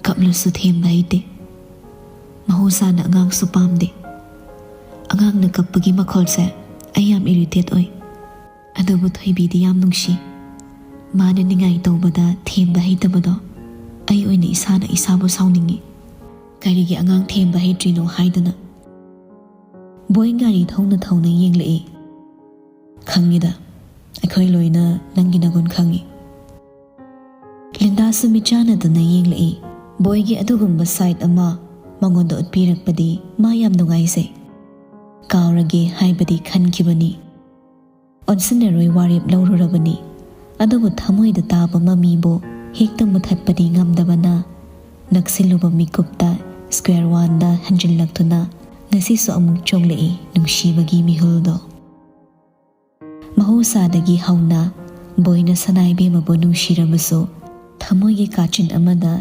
ꯀꯞꯂꯁꯨ ꯊꯦꯝꯕ ꯍꯩꯇꯦ꯫ ꯃꯍꯧꯁꯥꯅ ꯑꯉꯥꯡꯁꯨ ꯄꯥꯝꯗꯦ꯫ ꯑꯉꯥꯡꯅ ꯀꯞꯄꯒꯤ ꯃꯈꯣꯜꯁꯦ ꯑꯩ ꯌꯥꯝ ꯏꯔꯤꯇꯦꯠ ꯑꯣꯏ꯫ ꯑꯗꯨꯕꯨ ꯊꯣꯏꯕꯤꯗꯤ ꯌꯥꯝ ꯅꯨꯡꯁꯤ꯫ ꯃꯥꯅ ꯅꯤꯡꯉꯥꯏ ꯇꯧꯕꯗ ꯊꯦꯝꯕ ꯍꯩꯇꯕꯗꯣ ꯑꯩ ꯑꯣꯏꯅ ꯏꯁꯥꯅ ꯏꯁꯥꯕꯨ ꯁꯥꯎꯅꯤꯡꯉꯤ꯫ ꯀꯔꯤꯒꯤ ꯑꯉꯥꯡ ꯊꯦꯝꯕ ꯍꯩꯇ꯭ꯔꯤꯅꯣ ꯍꯥꯏꯗꯨꯅ?" ꯕꯣꯏ ꯒꯥꯔꯤ ꯊꯧꯅ ꯊꯧꯅ ꯌꯦꯡꯂꯛꯏ꯫ "ꯈꯪꯉꯤꯗ, ꯑꯩꯈꯣꯏ ꯂꯣꯏꯅ ꯅꯪꯒꯤ ꯅꯒꯨꯟ ꯈꯪꯉꯤ꯫" ꯂꯤꯟꯗꯥꯁꯨ ꯃꯤꯠꯆꯥꯟꯅꯗꯨꯅ ꯌꯦꯡꯂꯛꯏ꯫ ꯕꯣꯏꯒꯤ ꯑꯗꯨꯒꯨꯝꯕ ꯁꯥꯏꯠ ꯑꯃ ꯃꯉꯣꯟꯗ ꯎꯠꯄꯤꯔꯛꯄꯗꯤ ꯃꯥ ꯌꯥꯝ ꯅꯨꯡꯉꯥꯏꯖꯩ꯫ ꯀꯥꯎꯔꯒꯦ ꯍꯥꯏꯕꯗꯤ ꯈꯟꯈꯤꯕꯅꯤ꯫ ꯑꯣꯟꯁꯤꯟꯅꯔꯣꯏ ꯋꯥꯔꯦꯞ ꯂꯧꯔꯨꯔꯕꯅꯤ꯫ ꯑꯗꯨꯕꯨ ꯊꯃꯣꯏꯗ ꯇꯥꯕ ꯃꯃꯤꯕꯨ ꯍꯦꯛꯇ ꯃꯨꯊꯠꯄꯗꯤ ꯉꯝꯗꯕꯅ, ꯅꯛꯁꯤꯜꯂꯨꯕ ꯃꯤꯀꯨꯞꯇ ꯁ꯭ꯀ꯭ꯋꯦꯔ ꯋꯥꯟꯗ ꯍꯟꯖꯤꯜꯂꯛꯇꯨꯅ ꯉꯁꯤꯁꯨ ꯑꯃꯨꯛ ꯆꯣꯡꯂꯛꯏ ꯅꯨꯡꯁꯤꯕꯒꯤ ꯃꯤꯍꯨꯜꯗꯣ꯫ ꯃꯍꯧꯁꯥꯗꯒꯤ ꯍꯧꯅ ꯕꯣꯏꯅ ꯁꯅꯥ ꯏꯕꯦꯝꯃꯕꯨ ꯅꯨꯡꯁꯤꯔꯕꯁꯨ, ꯊꯃꯣꯏꯒꯤ ꯀꯥꯆꯤꯟ ꯑꯃꯗ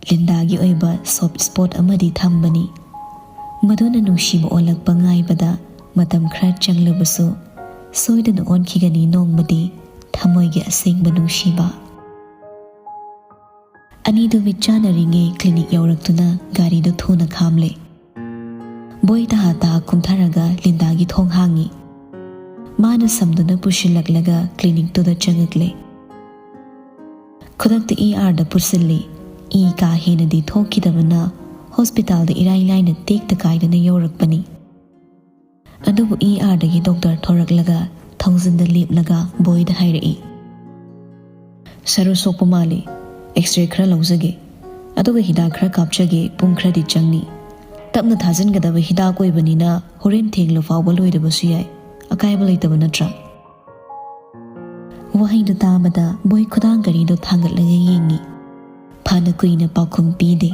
ꯂꯤꯟꯗꯥꯒꯤ ꯑꯣꯏꯕ ꯁꯣꯐ ꯁ꯭ꯄꯣꯠ ꯑꯃꯗꯤ ꯊꯝꯕꯅꯤ꯫ ꯃꯗꯨꯅ ꯅꯨꯡꯁꯤꯕ ꯑꯣꯜꯂꯛꯄ ꯉꯥꯏꯕꯗ ꯃꯇꯝ ꯈꯔ ꯆꯪꯂꯕꯁꯨ, ꯁꯣꯏꯗꯅ ꯑꯣꯟꯈꯤꯒꯅꯤ ꯅꯣꯡꯃꯗꯤ ꯊꯃꯣꯏꯒꯤ ꯑꯁꯦꯡꯕ ꯅꯨꯡꯁꯤꯕ꯫ ꯑꯅꯤꯗꯨ ꯃꯤꯠꯆꯥꯟꯅꯔꯤꯉꯩ ꯀ꯭ꯂꯤꯅꯤꯛ ꯌꯧꯔꯛꯇꯨꯅ ꯒꯥꯔꯤꯗꯨ ꯊꯨꯅ ꯈꯥꯝꯂꯦ꯫ ꯕꯣꯏ ꯇꯍꯥ ꯇꯍꯥ ꯀꯨꯝꯊꯔꯒ ꯂꯤꯟꯗꯥꯒꯤ ꯊꯣꯡ ꯍꯥꯡꯉꯤ꯫ ꯃꯥꯅ ꯁꯝꯗꯨꯅ ꯄꯨꯁꯤꯜꯂꯛꯂꯒ ꯀ꯭ꯂꯤꯅꯤꯛꯇꯨꯗ ꯆꯪꯉꯛꯂꯦ꯫ ꯈꯨꯗꯛꯇ ꯏ ꯑꯥꯔꯗ ꯄꯨꯁꯤꯜꯂꯤ꯫ ꯏ ꯀꯥ ꯍꯦꯟꯅꯗꯤ ꯊꯣꯛꯈꯤꯗꯕꯅ ꯍꯣꯁꯄꯤꯇꯥꯜꯗ ꯏꯔꯥꯏ ꯂꯥꯏꯅ ꯇꯦꯛꯇ ꯀꯥꯏꯗꯅ ꯌꯧꯔꯛꯄꯅꯤ꯫ ꯑꯗꯨꯕꯨ ꯏ ꯑꯥꯔꯗꯒꯤ ꯗꯣꯛꯇꯔ ꯊꯣꯔꯛꯂꯒ ꯊꯣꯡꯖꯤꯟꯗ ꯂꯦꯞꯂꯒ ꯕꯣꯏꯗ ꯍꯥꯏꯔꯛꯏ, "ꯁꯔꯨ ꯁꯣꯛꯄ ꯃꯥꯜꯂꯤ, ꯑꯦꯛꯁꯔꯦ ꯈꯔ ꯂꯧꯖꯒꯦ, ꯑꯗꯨꯒ ꯍꯤꯗꯥꯛ ꯈꯔ ꯀꯥꯞꯆꯒꯦ, ꯄꯨꯡ ꯈꯔꯗꯤ ꯆꯪꯅꯤ꯫ ꯇꯞꯅ ꯊꯥꯖꯤꯟꯒꯗꯕ ꯍꯤꯗꯥꯛ ꯑꯣꯏꯕꯅꯤꯅ ꯍꯣꯔꯦꯟ ꯊꯦꯡꯂ ꯐꯥꯎꯕ ꯂꯣꯏꯗꯕꯁꯨ ꯌꯥꯏ, ꯑꯀꯥꯏꯕ ꯂꯩꯇꯕ ꯅꯠꯇ꯭ꯔꯥ?" ꯋꯥꯍꯩꯗꯨ ꯇꯥꯕꯗ ꯕꯣꯏ ꯈꯨꯗꯥꯡ ꯒꯥꯔꯤꯗꯨ ꯊꯥꯡꯒꯠꯂꯒ ꯌꯦꯡꯉꯤ꯫ ꯐꯅ ꯀꯨꯏꯅ ꯄꯥꯎꯈꯨꯝ ꯄꯤꯗꯦ꯫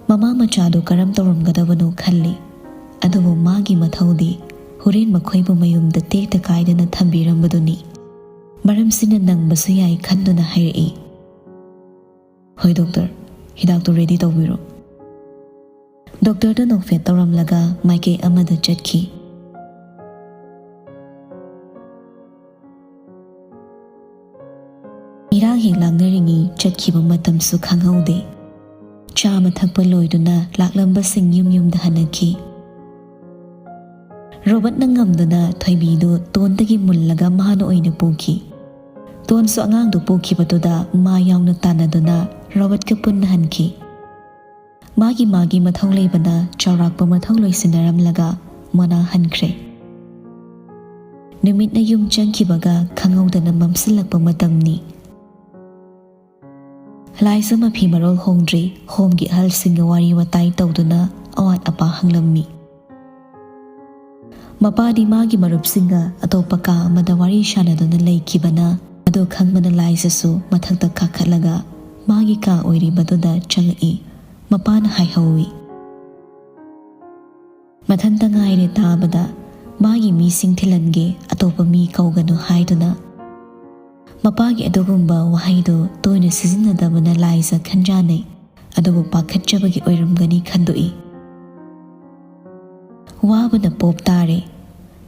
ꯃꯃꯥ ꯃꯆꯥꯗꯨ ꯀꯔꯝ ꯇꯧꯔꯝꯒꯗꯕꯅꯣ ꯈꯜꯂꯤ꯫ ꯑꯗꯨꯕꯨ ꯃꯥꯒꯤ ꯃꯊꯧꯗꯤ ꯍꯣꯔꯦꯟ ꯃꯈꯣꯏꯕꯨ ꯃꯌꯨꯝꯗ ꯇꯦꯛꯇ ꯀꯥꯏꯗꯅ ꯊꯝꯕꯤꯔꯝꯕꯗꯨꯅꯤ꯫ ꯃꯔꯝꯁꯤꯅ ꯅꯪꯕꯁꯨ ꯌꯥꯏ ꯈꯟꯗꯨꯅ ꯍꯥꯏꯔꯛꯏ, "ꯍꯣꯏ ꯗꯣꯛꯇꯔ, ꯍꯤꯗꯥꯛꯇꯨ ꯔꯦꯗꯤ ꯇꯧꯕꯤꯔꯣ꯫" ꯗꯣꯛꯇꯔꯗ ꯅꯣꯛꯐꯦꯠ ꯇꯧꯔꯝꯂꯒ ꯃꯥꯏꯀꯩ ꯑꯃꯗ ꯆꯠꯈꯤ꯫ ꯆꯠꯈꯤꯕ ꯃꯇꯝꯁꯨ ꯈꯪꯍꯧꯗꯦ꯫ ꯆꯥꯕ ꯊꯛꯄ ꯂꯣꯏꯗꯨꯅ ꯂꯥꯛꯂꯝꯕꯁꯤꯡ ꯌꯨꯝ ꯌꯨꯝꯗ ꯍꯟꯅꯈꯤ꯫ ꯔꯣꯕꯔꯠꯅ ꯉꯝꯗꯨꯅ ꯊꯣꯏꯕꯤꯗꯨ ꯇꯣꯟꯗꯒꯤ ꯃꯨꯜꯂꯒ ꯃꯥꯅ ꯑꯣꯏꯅ ꯄꯨꯈꯤ꯫ ꯇꯣꯟꯁꯨ ꯑꯉꯥꯡꯗꯨ ꯄꯨꯈꯤꯕꯗꯨꯗ ꯃꯥ ꯌꯥꯎꯅ ꯇꯥꯟꯅꯗꯨꯅ ꯔꯣꯕꯔꯠꯀ ꯄꯨꯟꯅ ꯍꯟꯈꯤ꯫ ꯃꯥꯒꯤ ꯃꯥꯒꯤ ꯃꯊꯧ ꯂꯩꯕꯅ ꯆꯥꯎꯔꯥꯛꯄ ꯃꯊꯧ ꯂꯣꯏꯁꯤꯟꯅꯔꯝꯂꯒ ꯃꯣꯅꯥ ꯍꯟꯈ꯭ꯔꯦ꯫ ꯅꯨꯃꯤꯠꯅ ꯌꯨꯝ ꯆꯪꯈꯤꯕꯒ ꯈꯪꯍꯧꯗꯅ ꯃꯝꯁꯤꯜꯂꯛꯄ ꯃꯇꯝꯅꯤ꯫ ꯂꯥꯏꯖ ꯃꯐꯤ ꯃꯔꯣꯜ ꯍꯣꯡꯗ꯭ꯔꯤ, ꯍꯣꯝꯒꯤ ꯑꯍꯜꯁꯤꯡꯒ ꯋꯥꯔꯤ ꯋꯥꯇꯥꯏ ꯇꯧꯗꯨꯅ ꯑꯋꯥꯠ ꯑꯄꯥ ꯍꯪꯂꯝꯃꯤ꯫ ꯃꯄꯥꯗꯤ ꯃꯥꯒꯤ ꯃꯔꯨꯞꯁꯤꯡꯒ ꯑꯇꯣꯞꯄ ꯀꯥ ꯑꯃꯗ ꯋꯥꯔꯤ ꯁꯥꯟꯅꯗꯨꯅ ꯂꯩꯈꯤꯕꯅ, ꯑꯗꯨ ꯈꯪꯕꯅ ꯂꯥꯏꯖꯁꯨ ꯃꯊꯛꯇ ꯀꯥꯈꯠꯂꯒ ꯃꯥꯒꯤ ꯀꯥ ꯑꯣꯏꯔꯤꯕꯗꯨꯗ ꯆꯪꯉꯛꯏ꯫ ꯃꯄꯥꯅ ꯍꯥꯏꯍꯧꯏ꯫ ꯃꯊꯟꯇ ꯉꯥꯏꯔꯦ ꯇꯥꯕꯗ, ꯃꯥꯒꯤ ꯃꯤꯁꯤꯡ ꯊꯤꯜꯍꯟꯒꯦ, ꯑꯇꯣꯞꯄ ꯃꯤ ꯀꯧꯒꯅꯨ ꯍꯥꯏꯗꯨꯅ꯫ ꯃꯄꯥꯒꯤ ꯑꯗꯨꯒꯨꯝꯕ ꯋꯥꯍꯩꯗꯨ ꯇꯣꯏꯅ ꯁꯤꯖꯤꯟꯅꯗꯕꯅ ꯂꯥꯏꯖ ꯈꯟꯖꯥꯅꯩ, ꯑꯗꯨꯕꯨ ꯄꯥꯈꯠꯆꯕꯒꯤ ꯑꯣꯏꯔꯝꯒꯅꯤ ꯈꯟꯗꯣꯛꯏ꯫ ꯋꯥꯕꯅ ꯄꯣꯞ ꯇꯥꯔꯦ꯫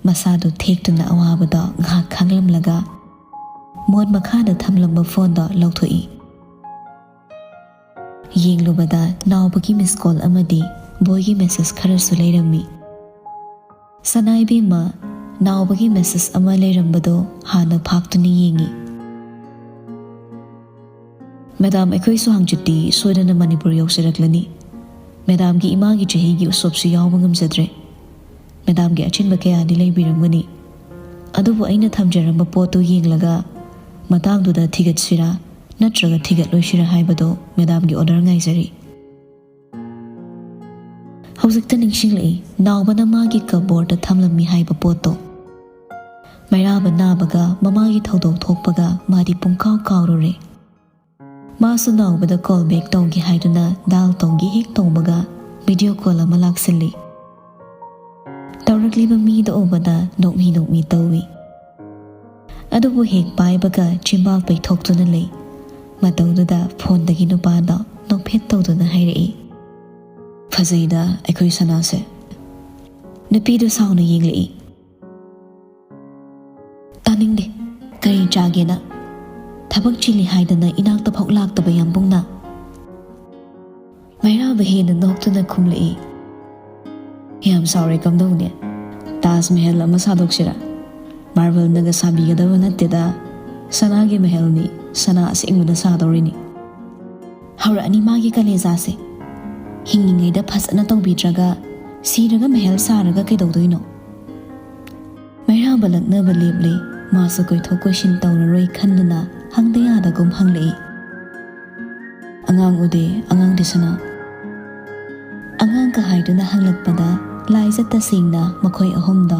ꯃꯁꯥꯗꯨ ꯊꯦꯛꯇꯨꯅ ꯑꯋꯥꯕꯗꯣ ꯉꯥꯏꯍꯥꯛ ꯈꯥꯡꯂꯝꯂꯒ ꯃꯣꯟ ꯃꯈꯥꯗ ꯊꯝꯂꯝꯕ ꯐꯣꯟꯗꯣ ꯂꯧꯊꯣꯛꯏ꯫ ꯌꯦꯡꯂꯨꯕꯗ ꯅꯥꯎꯕꯒꯤ ꯃꯤꯁ ꯀꯣꯜ ꯑꯃꯗꯤ ꯕꯣꯏꯒꯤ ꯃꯦꯁꯦꯖ ꯈꯔꯁꯨ ꯂꯩꯔꯝꯃꯤ꯫ ꯁꯅꯥ ꯏꯕꯦꯝꯃ, ꯅꯥꯎꯕꯒꯤ ꯃꯦꯁꯦꯖ ꯑꯃ ꯂꯩꯔꯝꯕꯗꯣ ꯍꯥꯟꯅ ꯐꯥꯛꯇꯨꯅ ꯌꯦꯡꯉꯤ꯫ ꯃꯦꯗꯥꯝ, ꯑꯩꯈꯣꯏꯁꯨ ꯍꯪꯆꯤꯠꯇꯤ ꯁꯣꯏꯗꯅ ꯃꯅꯤꯄꯨꯔ ꯌꯧꯖꯔꯛꯂꯅꯤ꯫ ꯃꯦꯗꯥꯝꯒꯤ ꯏꯃꯥꯒꯤ ꯆꯍꯤꯒꯤ ꯎꯁꯣꯞꯁꯨ ꯌꯥꯎꯕ ꯉꯝꯖꯗ꯭ꯔꯦ꯫ ꯃꯦꯗꯥꯝꯒꯤ ꯑꯆꯤꯟꯕ ꯀꯌꯥꯗꯤ ꯂꯩꯕꯤꯔꯝꯒꯅꯤ꯫ ꯑꯗꯨꯕꯨ ꯑꯩꯅ ꯊꯝꯖꯔꯝꯕ ꯄꯣꯠꯇꯨ ꯌꯦꯡꯂꯒ ꯃꯇꯥꯡꯗꯨꯗ ꯊꯤꯒꯠꯁꯤꯔꯥ ꯅꯠꯇ꯭ꯔꯒ ꯊꯤꯒꯠꯂꯣꯏꯁꯤꯔꯥ ꯍꯥꯏꯕꯗꯣ ꯃꯦꯗꯥꯝꯒꯤ ꯑꯣꯔꯗꯔ ꯉꯥꯏꯖꯔꯤ꯫ ꯍꯧꯖꯤꯛꯇ ꯅꯤꯡꯁꯤꯡꯂꯛꯏ, ꯅꯥꯎꯕꯅ ꯃꯥꯒꯤ ꯀꯕꯣꯔꯗ ꯊꯝꯂꯝꯃꯤ ꯍꯥꯏꯕ ꯄꯣꯠꯇꯣ꯫ ꯃꯩꯔꯥꯕ ꯅꯥꯕꯒ ꯃꯃꯥꯒꯤ ꯊꯧꯗꯣꯛ ꯊꯣꯛꯄꯒ ꯃꯥꯗꯤ ꯄꯨꯡꯀꯥꯎ ꯀꯥꯎꯔꯨꯔꯦ꯫ ꯃꯥꯁꯨ ꯅꯥꯎꯕꯗ ꯀꯣꯜ ꯕꯦꯛ ꯇꯧꯒꯦ ꯍꯥꯏꯗꯨꯅ ꯗꯥꯜ ꯇꯧꯒꯦ ꯍꯦꯛ ꯇꯧꯕꯒ ꯚꯤꯗꯤꯑꯣ ꯀꯣꯜ ꯑꯃ ꯂꯥꯛꯁꯤꯜꯂꯤ꯫ ꯇꯧꯔꯛꯂꯤꯕ ꯃꯤꯗꯣ ꯎꯕꯗ ꯅꯣꯛꯃꯤ ꯅꯣꯛꯃꯤ ꯇꯧꯏ꯫ ꯑꯗꯨꯕꯨ ꯍꯦꯛ ꯄꯥꯏꯕꯒ ꯆꯤꯝꯕꯥꯜ ꯄꯩꯊꯣꯛꯇꯨꯅ ꯂꯩ꯫ ꯃꯇꯧꯗꯨꯗ ꯐꯣꯟꯗꯒꯤ ꯅꯨꯄꯥꯗꯣ ꯅꯣꯛꯐꯦꯠ ꯇꯧꯗꯨꯅ ꯍꯥꯏꯔꯛꯏ, "ꯐꯖꯩꯗ ꯑꯩꯈꯣꯏ ꯁꯅꯥꯁꯦ"꯫ ꯅꯨꯄꯤꯗꯨ ꯁꯥꯎꯅ ꯌꯦꯡꯂꯛꯏ꯫ "ꯇꯥꯅꯤꯡꯗꯦ꯫ ꯀꯔꯤ ꯆꯥꯒꯦꯅ?" ꯊꯕꯛ ꯆꯤꯜꯂꯤ ꯍꯥꯏꯗꯅ ꯏꯅꯥꯛꯇ ꯐꯥꯎ ꯂꯥꯛꯇꯕ ꯌꯥꯝꯕꯨꯡꯅ꯫ ꯃꯩꯔꯥꯕ ꯍꯦꯟꯅ ꯅꯣꯛꯇꯨꯅ ꯈꯨꯝꯂꯛꯏ, "ꯌꯥꯝ ꯁꯥꯎꯔꯦ ꯀꯝꯗꯧꯅꯤ? ꯇꯥꯖ ꯃꯍꯜ ꯑꯃ ꯁꯥꯗꯣꯛꯁꯤꯔꯥ? ꯃꯥꯔꯕꯜꯅꯒ ꯁꯥꯕꯤꯒꯗꯕ ꯅꯠꯇꯦꯗ, ꯁꯅꯥꯒꯤ ꯃꯍꯜꯅꯤ, ꯁꯅꯥ ꯑꯁꯦꯡꯕꯅ ꯁꯥꯗꯧꯔꯤꯅꯤ꯫ ꯍꯧꯔꯛꯑꯅꯤ ꯃꯥꯒꯤ ꯀꯂꯦꯖꯥꯁꯦ꯫ ꯍꯤꯡꯉꯤꯉꯩꯗ ꯐꯖꯅ ꯇꯧꯕꯤꯗ꯭ꯔꯒ ꯁꯤꯔꯒ ꯃꯍꯜ ꯁꯥꯔꯒ ꯀꯩꯗꯧꯗꯣꯏꯅꯣ?" ꯃꯩꯔꯥꯕ ꯂꯛꯅꯕ ꯂꯦꯞꯂꯦ꯫ ꯃꯥꯁꯨ ꯀꯣꯏꯊꯣꯛ ꯀꯣꯏꯁꯤꯟ ꯇꯧꯔꯔꯣꯏ ꯈꯟꯗꯨꯅ ꯍꯪꯗ ꯌꯥꯗꯒꯨꯝ ꯍꯪꯂꯛꯏ, "ꯑꯉꯥꯡ ꯎꯗꯦ, ꯑꯉꯥꯡꯗꯤ ꯁꯅꯥ?" ꯑꯉꯥꯡꯒ ꯍꯥꯏꯗꯨꯅ ꯍꯪꯂꯛꯄꯗ ꯂꯥꯏꯖ ꯇꯁꯦꯡꯅ ꯃꯈꯣꯏ ꯑꯍꯨꯝꯗꯣ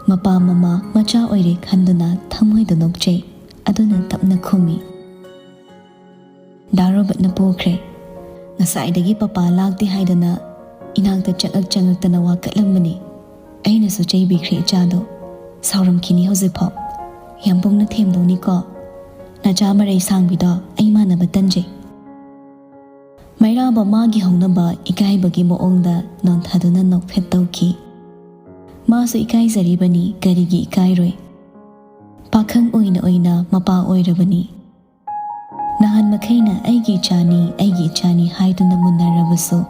ꯃꯄꯥ ꯃꯃꯥ ꯃꯆꯥ ꯑꯣꯏꯔꯦ ꯈꯟꯗꯨꯅ ꯊꯃꯣꯏꯗ ꯅꯣꯛꯆꯩ꯫ ꯑꯗꯨꯅ ꯇꯞꯅ ꯈꯨꯝꯃꯤ, "ꯗꯥ ꯔꯣꯕꯔꯠꯅ ꯄꯣꯈ꯭ꯔꯦ꯫ ꯉꯁꯥꯏꯗꯒꯤ ꯄꯄꯥ ꯂꯥꯛꯇꯦ ꯍꯥꯏꯗꯅ ꯏꯅꯥꯛꯇ ꯆꯪꯉꯛ ꯆꯪꯉꯛꯇꯅ ꯋꯥꯀꯠꯂꯝꯕꯅꯤ꯫ ꯑꯩꯅꯁꯨ ꯆꯩꯕꯤꯈ꯭ꯔꯦ ꯏꯆꯥꯗꯣ꯫ ꯁꯥꯎꯔꯝꯈꯤꯅꯤ ꯍꯧꯖꯤꯛꯐꯥꯎ꯫ ꯌꯥꯝꯕꯨꯡꯅ ꯊꯦꯝꯗꯧꯅꯤꯀꯣ꯫ ꯅꯆꯥ ꯃꯔꯩ ꯁꯥꯡꯕꯤꯗꯣ ꯑꯩ ꯃꯥꯟꯅꯕ ꯇꯟꯖꯩ꯫" ꯃꯩꯔꯥꯕ ꯃꯥꯒꯤ ꯍꯧꯅꯕ ꯏꯀꯥꯏꯕꯒꯤ ꯃꯑꯣꯡꯗ ꯅꯣꯟꯊꯗꯨꯅ ꯅꯣꯛꯐꯦꯠ ꯇꯧꯈꯤ꯫ ꯃꯥꯁꯨ ꯏꯀꯥꯏꯖꯔꯤꯕꯅꯤ, ꯀꯔꯤꯒꯤ ꯏꯀꯥꯏꯔꯣꯏ? ꯄꯥꯈꯪ ꯑꯣꯏꯅ ꯑꯣꯏꯅ ꯃꯄꯥ ꯑꯣꯏꯔꯕꯅꯤ꯫ ꯅꯍꯥꯟ ꯃꯈꯩꯅ "ꯑꯩꯒꯤ ꯏꯆꯥꯅꯤ, ꯑꯩꯒꯤ ꯏꯆꯥꯅꯤ" ꯍꯥꯏꯗꯨꯅ ꯃꯨꯟꯅꯔꯕꯁꯨ,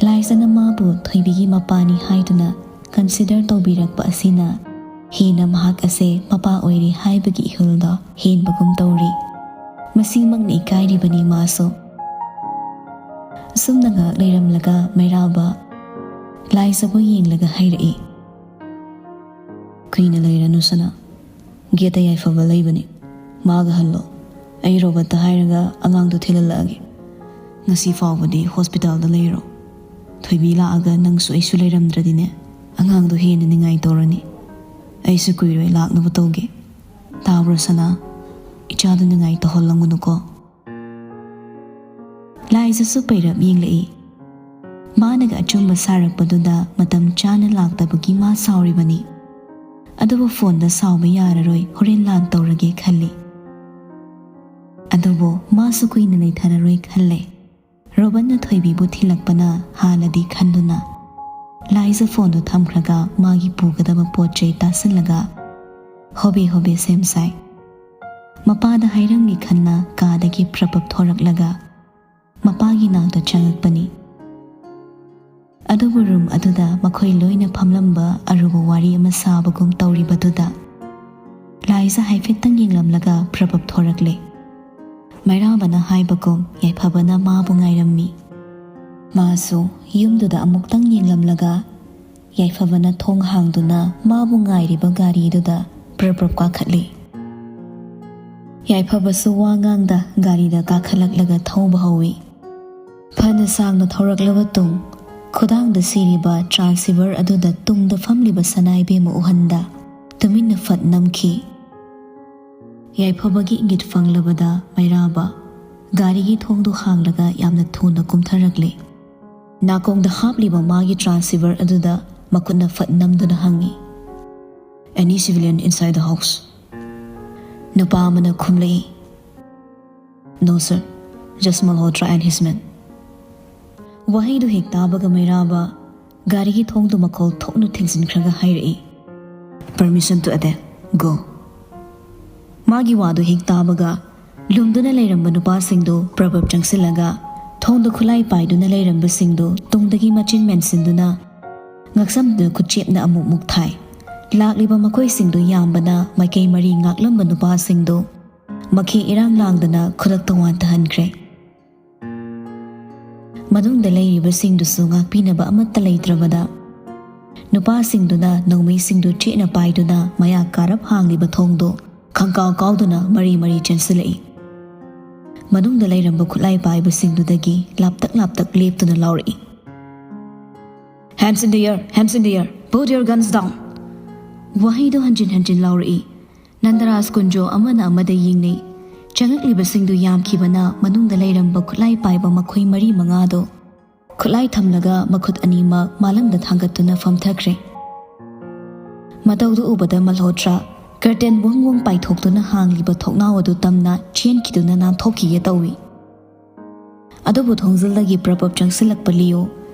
ꯂꯥꯏꯖꯅ ꯃꯥꯕꯨ ꯊꯣꯏꯕꯤꯒꯤ ꯃꯄꯥꯅꯤ ꯍꯥꯏꯗꯨꯅ ꯀꯟꯁꯤꯗꯔ ꯇꯧꯕꯤꯔꯛꯄ ꯑꯁꯤꯅ ꯍꯦꯟꯅ ꯃꯍꯥꯛ ꯑꯁꯦ ꯃꯄꯥ ꯑꯣꯏꯔꯦ ꯍꯥꯏꯕꯒꯤ ꯏꯍꯨꯜꯗꯣ ꯍꯦꯟꯕꯒꯨꯝ ꯇꯧꯔꯤ꯫ ꯃꯁꯤꯃꯛꯅ ꯏꯀꯥꯏꯔꯤꯕꯅꯤ ꯃꯥꯁꯨ꯫ ꯑꯁꯨꯝꯅ ꯉꯥꯏꯍꯥꯛ ꯂꯩꯔꯝꯂꯒ ꯃꯩꯔꯥꯕ ꯂꯥꯏꯖꯕꯨ ꯌꯦꯡꯂꯒ ꯍꯥꯏꯔꯛꯏ, "ꯀꯨꯏꯅ ꯂꯩꯔꯅꯨ ꯁꯅꯥ, ꯒꯦꯠꯇ ꯌꯥꯏꯐꯕ ꯂꯩꯕꯅꯤ, ꯃꯥꯒ ꯍꯜꯂꯣ꯫ ꯑꯩ ꯔꯣꯕꯔꯠꯇ ꯍꯥꯏꯔꯒ ꯑꯉꯥꯡꯗꯣ ꯊꯤꯜꯍꯜꯂꯛꯑꯒꯦ꯫ ꯉꯁꯤ ꯐꯥꯎꯕꯗꯤ ꯍꯣꯁꯄꯤꯇꯥꯜꯗ ꯂꯩꯔꯣ꯫ ꯊꯣꯏꯕꯤ ꯂꯥꯛꯑꯒ ꯅꯪꯁꯨ ꯑꯩꯁꯨ ꯂꯩꯔꯝꯗ꯭ꯔꯗꯤꯅꯦ, ꯑꯉꯥꯡꯗꯣ ꯍꯦꯟꯅ ꯅꯤꯡꯉꯥꯏ ꯇꯧꯔꯅꯤ꯫ ꯑꯩꯁꯨ ꯀꯨꯏꯔꯣꯏ ꯂꯥꯛꯅꯕ ꯇꯧꯒꯦ꯫ ꯇꯥꯕ꯭ꯔꯣ ꯁꯅꯥ? ꯏꯆꯥꯗꯣ ꯅꯤꯡꯉꯥꯏ ꯇꯧꯍꯜꯂꯝꯒꯅꯨꯀꯣ꯫" ꯂꯥꯏꯖꯁꯨ ꯄꯩꯔꯞ ꯌꯦꯡꯂꯛꯏ꯫ ꯃꯥꯅꯒ ꯑꯆꯨꯝꯕ ꯁꯥꯔꯛꯄꯗꯨꯗ ꯃꯇꯝ ꯆꯥꯅ ꯂꯥꯛꯇꯕꯒꯤ ꯃꯥ ꯁꯥꯎꯔꯤꯕꯅꯤ꯫ ꯑꯗꯨꯕꯨ ꯐꯣꯟꯗ ꯁꯥꯎꯕ ꯌꯥꯔꯔꯣꯏ, ꯍꯣꯔꯦꯟ ꯂꯥꯟ ꯇꯧꯔꯒꯦ ꯈꯜꯂꯤ꯫ ꯑꯗꯨꯕꯨ ꯃꯥꯁꯨ ꯀꯨꯏꯅ ꯂꯩꯊꯔꯔꯣꯏ ꯈꯜꯂꯦ꯫ ꯔꯣꯕꯟꯅ ꯊꯣꯏꯕꯤꯕꯨ ꯊꯤꯜꯂꯛꯄꯅ ꯍꯥꯜꯂꯗꯤ ꯈꯟꯗꯨꯅ ꯂꯥꯏꯖ ꯐꯣꯟꯗꯨ ꯊꯝꯈ꯭ꯔꯒ ꯃꯥꯒꯤ ꯄꯨꯒꯗꯕ ꯄꯣꯠ ꯆꯩ ꯇꯥꯁꯤꯜꯂꯒ ꯍꯣꯕꯦ ꯍꯣꯕꯦ ꯁꯦꯝ ꯁꯥꯏ꯫ ꯃꯄꯥꯗ ꯍꯥꯏꯔꯝꯒꯦ ꯈꯟꯅ ꯀꯥꯗꯒꯤ ꯄ꯭ꯔꯄꯞ ꯊꯣꯔꯛꯂꯒ ꯃꯄꯥꯒꯤ ꯅꯥꯛꯇ ꯆꯪꯉꯛꯄꯅꯤ꯫ ꯑꯗꯨꯕꯨ ꯔꯨꯝ ꯑꯗꯨꯗ ꯃꯈꯣꯏ ꯂꯣꯏꯅ ꯐꯝꯂꯝꯕ ꯑꯔꯨꯕ ꯋꯥꯔꯤ ꯑꯃ ꯁꯥꯕꯒꯨꯝ ꯇꯧꯔꯤꯕꯗꯨꯗ ꯂꯥꯏꯖꯥ ꯍꯥꯏꯐꯦꯠꯇꯪ ꯌꯦꯡꯂꯝꯂꯒ ꯄ꯭ꯔꯄꯞ ꯊꯣꯔꯛꯂꯦ꯫ ꯃꯩꯔꯥꯕꯅ ꯍꯥꯏꯕꯒꯨꯝ ꯌꯥꯏꯐꯕꯅ ꯃꯥꯕꯨ ꯉꯥꯏꯔꯝꯃꯤ꯫ ꯃꯥꯁꯨ ꯌꯨꯝꯗꯨꯗ ꯑꯃꯨꯛꯇꯪ ꯌꯦꯡꯂꯝꯂꯒ ꯌꯥꯏꯐꯕꯅ ꯊꯣꯡ ꯍꯥꯡꯗꯨꯅ ꯃꯥꯕꯨ ꯉꯥꯏꯔꯤꯕ ꯒꯥꯔꯤꯗꯨꯗ ꯄ꯭ꯔꯞ ꯄ꯭ꯔꯞ ꯀꯥꯈꯠꯂꯤ꯫ ꯌꯥꯏꯐꯕꯁꯨ ꯋꯥ ꯉꯥꯡꯗ ꯒꯥꯔꯤꯗ ꯀꯥꯈꯠꯂꯛꯂꯒ ꯊꯧꯕ ꯍꯧꯏ꯫ ꯐꯅ ꯁꯥꯡꯅ ꯊꯧꯔꯛꯂꯕ ꯇꯨꯡ, ꯈꯨꯗꯥꯡꯗ ꯁꯤꯔꯤꯕ ꯇ꯭ꯔꯥꯟꯁꯤꯚꯔ ꯑꯗꯨꯗ ꯇꯨꯡꯗ ꯐꯝꯂꯤꯕ ꯁꯅꯥꯏꯕꯦꯝꯃ ꯎꯍꯟꯗ ꯇꯨꯃꯤꯟꯅ ꯐꯠ ꯅꯝꯈꯤ꯫ ꯌꯥꯏꯐꯕꯒꯤ ꯏꯪꯒꯤꯠ ꯐꯪꯂꯕꯗ ꯃꯩꯔꯥꯕ ꯒꯥꯔꯤꯒꯤ ꯊꯣꯡꯗꯨ ꯍꯥꯡꯂꯒ ꯌꯥꯝꯅ ꯊꯨꯅ ꯀꯨꯝꯊꯔꯛꯂꯦ꯫ ꯅꯥꯀꯣꯡꯗ ꯍꯥꯞꯂꯤꯕ ꯃꯥꯒꯤ ꯇ꯭ꯔꯥꯟꯁꯤꯚꯔ ꯑꯗꯨꯗ ꯃꯈꯨꯠꯅ ꯐꯠ ꯅꯝꯗꯨꯅ ꯍꯪꯉꯤ, "Any civilian inside the house?" ꯅꯨꯄꯥ ꯑꯃꯅ ꯈꯨꯝꯂꯛꯏ, "No sir, just Malhotra and his men." ꯋꯥꯍꯩꯗꯨ ꯍꯦꯛ ꯇꯥꯕꯒ ꯃꯩꯔꯥꯕ ꯒꯥꯔꯤꯒꯤ ꯊꯣꯡꯗꯨ ꯃꯈꯣꯜ ꯊꯣꯛꯅ ꯊꯤꯡꯖꯤꯟꯈ꯭ꯔꯒ ꯍꯥꯏꯔꯛꯏ, "Permission to attack, go." ꯃꯥꯒꯤ ꯋꯥꯗꯨ ꯍꯦꯛ ꯇꯥꯕꯒ ꯂꯨꯝꯗꯨꯅ ꯂꯩꯔꯝꯕ ꯅꯨꯄꯥꯁꯤꯡꯗꯨ ꯄ꯭ꯔꯕꯞ ꯆꯪꯁꯤꯜꯂꯒ ꯊꯣꯡꯗ ꯈꯨꯠꯂꯥꯏ ꯄꯥꯏꯗꯨꯅ ꯂꯩꯔꯝꯕꯁꯤꯡꯗꯨ ꯇꯨꯡꯗꯒꯤ ꯃꯆꯤꯟ ꯃꯦꯟꯁꯤꯟꯗꯨꯅ ꯉꯛꯁꯝꯗꯨꯗ ꯈꯨꯠꯆꯦꯞꯅ ꯑꯃꯨꯛ ꯃꯨꯛ ꯊꯥꯏ꯫ ꯂꯥꯛꯂꯤꯕ ꯃꯈꯣꯏꯁꯤꯡꯗꯨ ꯌꯥꯝꯕꯅ ꯃꯥꯏꯀꯩ ꯃꯔꯤ ꯉꯥꯛꯂꯝꯕ ꯅꯨꯄꯥꯁꯤꯡꯗꯨ ꯃꯈꯦ ꯏꯔꯥꯡ ꯂꯥꯡꯗꯅ ꯈꯨꯗꯛꯇ ꯋꯥꯟꯊꯍꯟꯈ꯭ꯔꯦ꯫ ꯃꯅꯨꯡꯗ ꯂꯩꯔꯤꯕꯁꯤꯡꯗꯨꯁꯨ ꯉꯥꯛꯄꯤꯅꯕ ꯑꯃꯠꯇ ꯂꯩꯇ꯭ꯔꯕꯗ ꯅꯨꯄꯥꯁꯤꯡꯗꯨꯅ ꯅꯣꯡꯃꯩꯁꯤꯡꯗꯨ ꯆꯦꯠꯅ ꯄꯥꯏꯗꯨꯅ ꯃꯌꯥ ꯀꯥꯔꯞ ꯍꯥꯡꯂꯤꯕ ꯊꯣꯡꯗꯨ ꯈꯪꯀꯥꯎ ꯀꯥꯎꯗꯨꯅ ꯃꯔꯤ ꯃꯔꯤ ꯆꯦꯟꯁꯤꯜꯂꯛꯏ꯫ ꯃꯅꯨꯡꯗ ꯂꯩꯔꯝꯕ ꯈꯨꯠꯂꯥꯏ ꯄꯥꯏꯕꯁꯤꯡꯗꯨꯗꯒꯤ ꯂꯥꯞꯇꯛ ꯂꯥꯞꯇꯛ ꯂꯦꯞꯇꯨꯅ ꯂꯥꯎꯔꯛꯏ, "Hands in the air, hands in the air, put your guns down." ꯋꯥꯍꯩꯗꯨ ꯍꯟꯖꯤꯟ ꯍꯟꯖꯤꯟ ꯂꯥꯎꯔꯛꯏ꯫ ꯅꯟꯗꯔꯥꯖ ꯀꯨꯟꯖꯣ ꯑꯃꯅ ꯑꯃꯗ ꯌꯦꯡꯅꯩ꯫ ꯆꯪꯉꯛꯂꯤꯕꯁꯤꯡꯗꯨ ꯌꯥꯝꯈꯤꯕꯅ ꯃꯅꯨꯡꯗ ꯂꯩꯔꯝꯕ ꯈꯨꯠꯂꯥꯏ ꯄꯥꯏꯕ ꯃꯈꯣꯏ ꯃꯔꯤ ꯃꯉꯥꯗꯨ ꯈꯨꯠꯂꯥꯏ ꯊꯝꯂꯒ ꯃꯈꯨꯠ ꯑꯅꯤꯃꯛ ꯃꯥꯂꯪꯗ ꯊꯥꯡꯒꯠꯇꯨꯅ ꯐꯝꯊꯈ꯭ꯔꯦ꯫ ꯃꯇꯧꯗꯨ ꯎꯕꯗ ꯃꯜꯍꯣꯇ꯭ꯔꯥ ꯀꯔꯇꯦꯟ ꯋꯪ ꯋꯪ ꯄꯥꯏꯊꯣꯛꯇꯨꯅ ꯍꯥꯡꯂꯤꯕ ꯊꯣꯡꯅꯥꯎ ꯑꯗꯨ ꯇꯝꯅ ꯆꯦꯟꯈꯤꯗꯨꯅ ꯅꯥꯟꯊꯣꯛꯈꯤꯒꯦ ꯇꯧꯏ꯫ ꯑꯗꯨꯕꯨ ꯊꯣꯡꯖꯤꯜꯗꯒꯤ ꯄ꯭ꯔꯄꯞ ꯆꯪꯁꯤꯜꯂꯛꯄ ꯂꯤꯌꯣ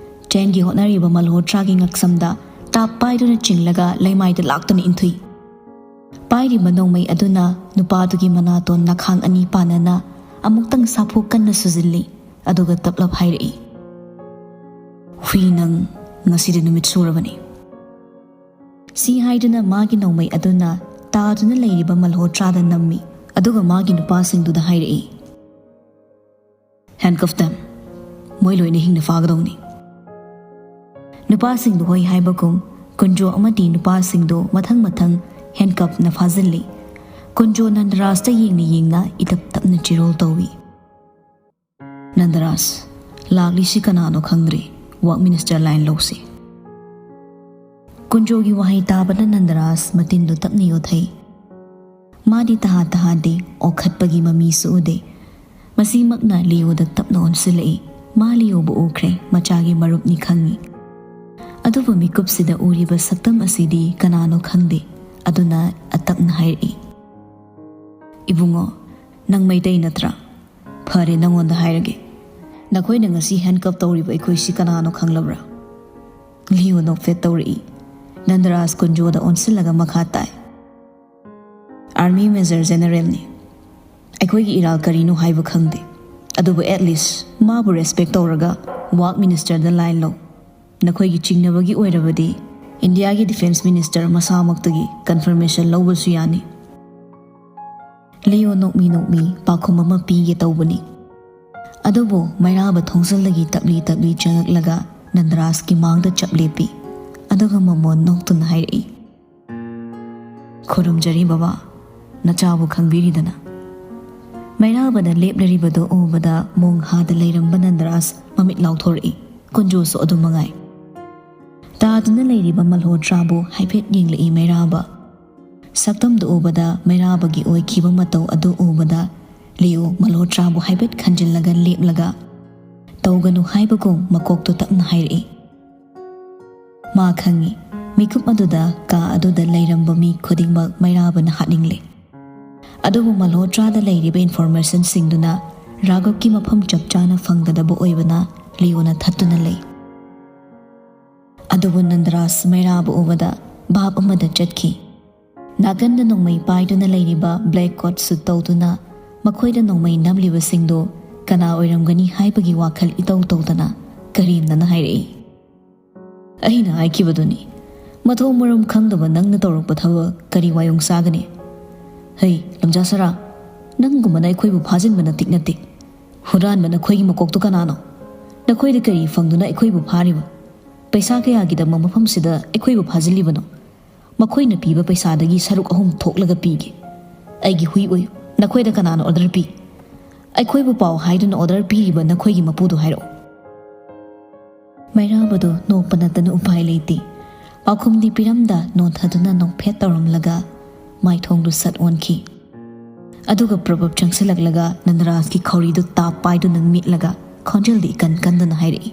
ꯆꯦꯟꯒꯤ ꯍꯣꯠꯅꯔꯤꯕ ꯃꯜꯍꯣꯇ꯭ꯔꯥꯒꯤ ꯉꯛꯁꯝꯗ ꯇꯥꯞ ꯄꯥꯏꯗꯨꯅ ꯆꯤꯡꯂꯒ ꯂꯩꯃꯥꯏꯗ ꯂꯥꯛꯇꯨꯅ ꯏꯟꯊꯨꯏ꯫ ꯄꯥꯏꯔꯤꯕ ꯅꯣꯡꯃꯩ ꯑꯗꯨꯅ ꯅꯨꯄꯥꯗꯨꯒꯤ ꯃꯅꯥꯇꯣꯟ ꯅꯈꯥꯡ ꯑꯅꯤ ꯄꯥꯟꯅꯅ ꯑꯃꯨꯛꯇꯪ ꯁꯥꯐꯨ ꯀꯟꯅ ꯁꯨꯖꯤꯜꯂꯤ, ꯑꯗꯨꯒ ꯇꯞꯂꯞ ꯍꯥꯏꯔꯛꯏ, "ꯍꯨꯏ ꯅꯪ, ꯉꯁꯤꯗꯤ ꯅꯨꯃꯤꯠ ꯁꯨꯔꯕꯅꯤ"꯫ ꯁꯤ ꯍꯥꯏꯗꯨꯅ ꯃꯥꯒꯤ ꯅꯣꯡꯃꯩ ꯑꯗꯨꯅ ꯇꯥꯗꯨꯅ ꯂꯩꯔꯤꯕ ꯃꯜꯍꯣꯇ꯭ꯔꯥꯗ ꯅꯝꯃꯤ, ꯑꯗꯨꯒ ꯃꯥꯒꯤ ꯅꯨꯄꯥꯁꯤꯡꯗꯨꯗ ꯍꯥꯏꯔꯛꯏ, "Handcuff them꯫ ꯃꯣꯏ ꯂꯣꯏꯅ ꯍꯤꯡꯅ ꯐꯥꯒꯗꯧꯅꯤ"꯫ ꯅꯨꯄꯥꯁꯤꯡꯗꯨ ꯍꯣꯏ ꯍꯥꯏꯕꯒꯨꯝ ꯀꯨꯟꯖꯣ ꯑꯃꯗꯤ ꯅꯨꯄꯥꯁꯤꯡꯗꯨ ꯃꯊꯪ ꯃꯊꯪ handcuffꯅ ꯐꯥꯖꯤꯜꯂꯤ꯫ ꯀꯨꯟꯖꯣ ꯅꯟꯗꯔꯥꯖꯇ ꯌꯦꯡꯅ ꯌꯦꯡꯅ ꯏꯇꯞ ꯇꯞꯅ ꯆꯤꯔꯣꯜ ꯇꯧꯏ꯫ "ꯅꯟꯗꯔꯥꯖ, ꯂꯥꯛꯂꯤꯁꯤ ꯀꯅꯥꯅꯣ ꯈꯪꯗ꯭ꯔꯤ, ꯋꯥꯛ ꯃꯤꯅꯤꯁꯇꯔ ꯂꯥꯏꯟ ꯂꯧꯁꯤ"꯫ ꯀꯨꯟꯖꯣꯒꯤ ꯋꯥꯍꯩ ꯇꯥꯕꯅ ꯅꯟꯗꯔꯥꯖ ꯃꯇꯤꯟꯗꯨ ꯇꯞꯅ ꯌꯣꯠꯊꯩ꯫ ꯃꯥꯗꯤ ꯇꯍꯥ ꯇꯍꯥꯗꯦ, ꯑꯣꯈꯠꯄꯒꯤ ꯃꯃꯤꯁꯨ ꯎꯗꯦ꯫ ꯃꯁꯤꯃꯛꯅ ꯂꯤꯑꯣꯗ ꯇꯞꯅ ꯑꯣꯟꯁꯤꯜꯂꯛꯏ꯫ ꯃꯥ ꯂꯤꯑꯣꯕꯨ ꯎꯈ꯭ꯔꯦ, ꯃꯆꯥꯒꯤ ꯃꯔꯨꯞꯅꯤ ꯈꯪꯏ꯫ ꯑꯗꯨꯕꯨ ꯃꯤꯀꯨꯞꯁꯤꯗ ꯎꯔꯤꯕ ꯁꯛꯇꯝ ꯑꯁꯤꯗꯤ ꯀꯅꯥꯅꯣ ꯈꯪꯗꯦ꯫ ꯑꯗꯨꯅ ꯑꯇꯞꯅ ꯍꯥꯏꯔꯛꯏ, "ꯏꯕꯨꯡꯉꯣ, ꯅꯪ ꯃꯩꯇꯩ ꯅꯠꯇ꯭ꯔꯥ? ꯐꯔꯦ, ꯅꯪꯉꯣꯟꯗ ꯍꯥꯏꯔꯒꯦ꯫ ꯅꯈꯣꯏꯅ ꯉꯁꯤ handcuff ꯇꯧꯔꯤꯕ ꯑꯩꯈꯣꯏꯁꯤ ꯀꯅꯥꯅꯣ ꯈꯪꯂꯕ꯭ꯔꯥ?" ꯂꯤꯑꯣ ꯅꯣꯛꯐꯦꯠ ꯇꯧꯔꯛꯏ꯫ ꯅꯟꯗꯔꯥꯖ ꯀꯨꯟꯖꯣꯗ ꯑꯣꯟꯁꯤꯜꯂꯒ ꯃꯈꯥ ꯇꯥꯏ, "Army Major Generalꯅꯤ꯫ ꯑꯩꯈꯣꯏꯒꯤ ꯏꯔꯥꯜ ꯀꯔꯤꯅꯣ ꯍꯥꯏꯕ ꯈꯪꯗꯦ, ꯑꯗꯨꯕꯨ at least ꯃꯥꯕꯨ respect ꯇꯧꯔꯒ ꯋꯥꯛ ꯃꯤꯅꯤꯁꯇꯔꯗ ꯂꯥꯏꯟ ꯂꯧ꯫ ꯅꯈꯣꯏꯒꯤ ꯆꯤꯡꯅꯕꯒꯤ ꯑꯣꯏꯔꯕꯗꯤ ꯏꯟꯗꯤꯌꯥꯒꯤ ꯗꯤꯐꯦꯟꯁ ꯃꯤꯅꯤꯁꯇꯔ ꯃꯁꯥꯃꯛꯇꯒꯤ confirmation ꯂꯧꯕꯁꯨ ꯌꯥꯅꯤ"꯫ ꯂꯤꯑꯣ ꯅꯣꯛꯃꯤ ꯅꯣꯛꯃꯤ ꯄꯥꯎꯈꯨꯝ ꯑꯃ ꯄꯤꯒꯦ ꯇꯧꯕꯅꯤ, ꯑꯗꯨꯕꯨ ꯃꯩꯔꯥꯕ ꯊꯣꯡꯖꯜꯗꯒꯤ ꯇꯞꯂꯤ ꯇꯞꯂꯤ ꯆꯪꯂꯛꯂꯒ ꯅꯟꯗꯔꯥꯖꯀꯤ ꯃꯥꯡꯗ ꯆꯞ ꯂꯦꯞꯄꯤ꯫ ꯑꯗꯨꯒ ꯃꯃꯣꯟ ꯅꯣꯛꯇꯨꯅ ꯍꯥꯏꯔꯛꯏ, "ꯈꯨꯔꯨꯝꯖꯔꯤ ꯕꯕꯥ, ꯅꯆꯥꯕꯨ ꯈꯪꯕꯤꯔꯤꯗꯅ"꯫ ꯃꯩꯔꯥꯕꯅ ꯂꯦꯞꯂꯔꯤꯕꯗꯨ ꯎꯕꯗ ꯃꯣꯡꯍꯥꯗ ꯂꯩꯔꯝꯕ ꯅꯟꯗꯔꯥꯖ ꯃꯃꯤꯠ ꯂꯥꯎꯊꯣꯔꯛꯏ꯫ ꯀꯨꯟꯖꯣꯁꯨ ꯑꯗꯨ ꯃꯉꯥꯏ꯫ ꯇꯥꯗꯨꯅ ꯂꯩꯔꯤꯕ ꯃꯜꯍꯣꯇ꯭ꯔꯥꯕꯨ ꯍꯥꯏꯐꯦꯠ ꯌꯦꯡꯂꯛꯏ ꯃꯩꯔꯥꯕ꯫ ꯁꯛꯇꯝꯗꯨ ꯎꯕꯗ, ꯃꯩꯔꯥꯕꯒꯤ ꯑꯣꯏꯈꯤꯕ ꯃꯇꯧ ꯑꯗꯨ ꯎꯕꯗ, ꯂꯤꯑꯣ ꯃꯜꯍꯣꯇ꯭ꯔꯥꯕꯨ ꯍꯥꯏꯐꯦꯠ ꯈꯟꯖꯤꯜꯂꯒ ꯂꯦꯞꯂꯒ, ꯇꯧꯒꯅꯨ ꯍꯥꯏꯕꯒꯨꯝ ꯃꯀꯣꯛꯇꯨ ꯇꯞꯅ ꯍꯥꯏꯔꯛꯏ꯫ ꯃꯥ ꯈꯪꯏ, ꯃꯤꯀꯨꯞ ꯑꯗꯨꯗ ꯀꯥ ꯑꯗꯨꯗ ꯂꯩꯔꯝꯕ ꯃꯤ ꯈꯨꯗꯤꯡꯃꯛ ꯃꯩꯔꯥꯕꯅ ꯍꯥꯠꯅꯤꯡꯂꯦ꯫ ꯑꯗꯨꯕꯨ ꯃꯜꯍꯣꯇ꯭ꯔꯥꯗ ꯂꯩꯔꯤꯕ informationꯁꯤꯡꯗꯨꯅ ꯔꯥꯘꯕꯀꯤ ꯃꯐꯝ ꯆꯞ ꯆꯥꯅ ꯐꯪꯒꯗꯕ ꯑꯣꯏꯕꯅ ꯂꯤꯑꯣꯅ ꯊꯠꯇꯨꯅ ꯂꯩ꯫ ꯑꯗꯨꯕꯨ ꯅꯟꯗꯔꯥꯖ ꯃꯩꯔꯥꯕ ꯎꯕꯗ ꯚꯥꯞ ꯑꯃꯗ ꯆꯠꯈꯤ꯫ ꯅꯥꯀꯟꯗ ꯅꯣꯡꯃꯩ ꯄꯥꯏꯗꯨꯅ ꯂꯩꯔꯤꯕ black coat suit ꯇꯧꯗꯨꯅ ꯃꯈꯣꯏꯗ ꯅꯣꯡꯃꯩ ꯅꯝꯂꯤꯕꯁꯤꯡꯗꯨ ꯀꯅꯥ ꯑꯣꯏꯔꯝꯒꯅꯤ ꯍꯥꯏꯕꯒꯤ ꯋꯥꯈꯜ ꯏꯇꯧ ꯇꯧꯗꯅ ꯀꯔꯦꯝꯅꯅ ꯍꯥꯏꯔꯛꯏ꯫ "ꯑꯩꯅ ꯍꯥꯏꯈꯤꯕꯗꯨꯅꯤ, ꯃꯊꯣꯡ ꯃꯔꯝ ꯈꯪꯗꯕ ꯅꯪꯅ ꯇꯧꯔꯛꯄ ꯊꯕꯛ ꯀꯔꯤ ꯋꯥꯌꯣꯡ ꯆꯥꯒꯅꯤ? ꯍꯩ, ꯂꯝꯖꯥ ꯁꯔꯥ, ꯅꯪꯒꯨꯝꯕꯅ ꯑꯩꯈꯣꯏꯕꯨ ꯐꯥꯖꯤꯟꯕ ꯅꯇꯤꯛ ꯅꯠꯇꯦ꯫ ꯍꯨꯔꯥꯟꯕ ꯅꯈꯣꯏꯒꯤ ꯃꯀꯣꯛꯇꯨ ꯀꯅꯥꯅꯣ? ꯅꯈꯣꯏꯗ ꯀꯔꯤ ꯐꯪꯗꯨꯅ ꯑꯩꯈꯣꯏꯕꯨ ꯐꯥꯔꯤꯕ? ꯄꯩꯁꯥ ꯀꯌꯥꯒꯤꯗꯃꯛ ꯃꯐꯝꯁꯤꯗ ꯑꯩꯈꯣꯏꯕꯨ ꯐꯥꯖꯤꯜꯂꯤꯕꯅꯣ? ꯃꯈꯣꯏꯅ ꯄꯤꯕ ꯄꯩꯁꯥꯗꯒꯤ ꯁꯔꯨꯛ ꯑꯍꯨꯝ ꯊꯣꯛꯂꯒ ꯄꯤꯒꯦ꯫ ꯑꯩꯒꯤ ꯍꯨꯏ ꯑꯣꯏꯌꯨ꯫ ꯅꯈꯣꯏꯗ ꯀꯅꯥꯅ order ꯄꯤ? ꯑꯩꯈꯣꯏꯕꯨ ꯄꯥꯎ ꯍꯥꯏꯗꯨꯅ order ꯄꯤꯔꯤꯕ ꯅꯈꯣꯏꯒꯤ ꯃꯄꯨꯗꯨ ꯍꯥꯏꯔꯛꯎ꯫" ꯃꯩꯔꯥꯕꯗꯨ ꯅꯣꯛꯄ ꯅꯠꯇꯅ ꯎꯄꯥꯏ ꯂꯩꯇꯦ꯫ ꯄꯥꯎꯈꯨꯝꯗꯤ ꯄꯤꯔꯝꯗ ꯅꯣꯟꯊꯗꯨꯅ ꯅꯣꯛꯐꯦꯠ ꯇꯧꯔꯝꯂꯒ ꯃꯥꯏꯊꯣꯡꯗꯨ ꯁꯠ ꯑꯣꯟꯈꯤ꯫ ꯑꯗꯨꯒ ꯄ꯭ꯔꯚꯨꯞ ꯆꯪꯁꯤꯜꯂꯛꯂꯒ ꯅꯟꯗꯔꯥꯖꯀꯤ ꯈꯧꯔꯤꯗꯨ ꯇꯥꯞ ꯄꯥꯏꯗꯨꯅ ꯃꯤꯠꯂꯒ ꯈꯣꯟꯖꯦꯜꯗꯤ ꯏꯀꯟ ꯀꯟꯗꯅ ꯍꯥꯏꯔꯛꯏ,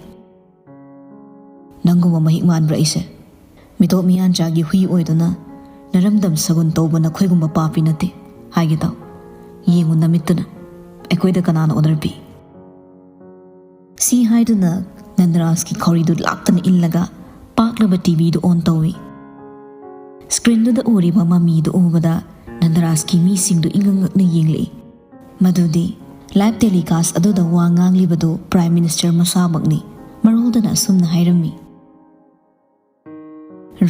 "ꯅꯪꯒꯨꯝꯕ ꯃꯍꯤꯛ ꯃꯥꯟꯕ꯭ꯔꯥ ꯑꯩꯁꯦ? ꯃꯤꯇꯣꯞ ꯃꯤꯌꯥꯟꯆꯥꯒꯤ ꯍꯨꯏ ꯑꯣꯏꯗꯨꯅ ꯅꯔꯝꯗꯝ ꯁꯒꯨꯟ ꯇꯧꯕ ꯅꯈꯣꯏꯒꯨꯝꯕ ꯄꯥꯄꯤ ꯅꯠꯇꯦ꯫ ꯍꯥꯏꯒꯦ ꯇꯧ꯫ ꯌꯦꯡꯉꯨ ꯅꯃꯤꯠꯇꯨꯅ꯫ ꯑꯩꯈꯣꯏꯗ ꯀꯅꯥꯅ order ꯄꯤ?" ꯁꯤ ꯍꯥꯏꯗꯨꯅ ꯅꯟꯗꯔꯥꯖꯀꯤ ꯈꯧꯔꯤꯗꯨ ꯂꯥꯛꯇꯅ ꯏꯜꯂꯒ ꯄꯥꯛꯂꯕ ꯇꯤꯚꯤꯗꯨ on ꯇꯧꯏ꯫ ꯁ꯭ꯀ꯭ꯔꯤꯟꯗꯨꯗ ꯎꯔꯤꯕ ꯃꯃꯤꯗꯨ ꯎꯕꯗ ꯅꯟꯗꯔꯥꯖꯀꯤ ꯃꯤꯁꯤꯡꯗꯨ ꯏꯉꯛ ꯉꯛꯅ ꯌꯦꯡꯂꯛꯏ꯫ ꯃꯗꯨꯗꯤ live telecast ꯑꯗꯨꯗ ꯋꯥ ꯉꯥꯡꯂꯤꯕꯗꯨ Prime Minister ꯃꯁꯥꯃꯛꯅꯤ꯫ ꯃꯔꯣꯜꯗꯨꯅ ꯑꯁꯨꯝꯅ ꯍꯥꯏꯔꯝꯃꯤ,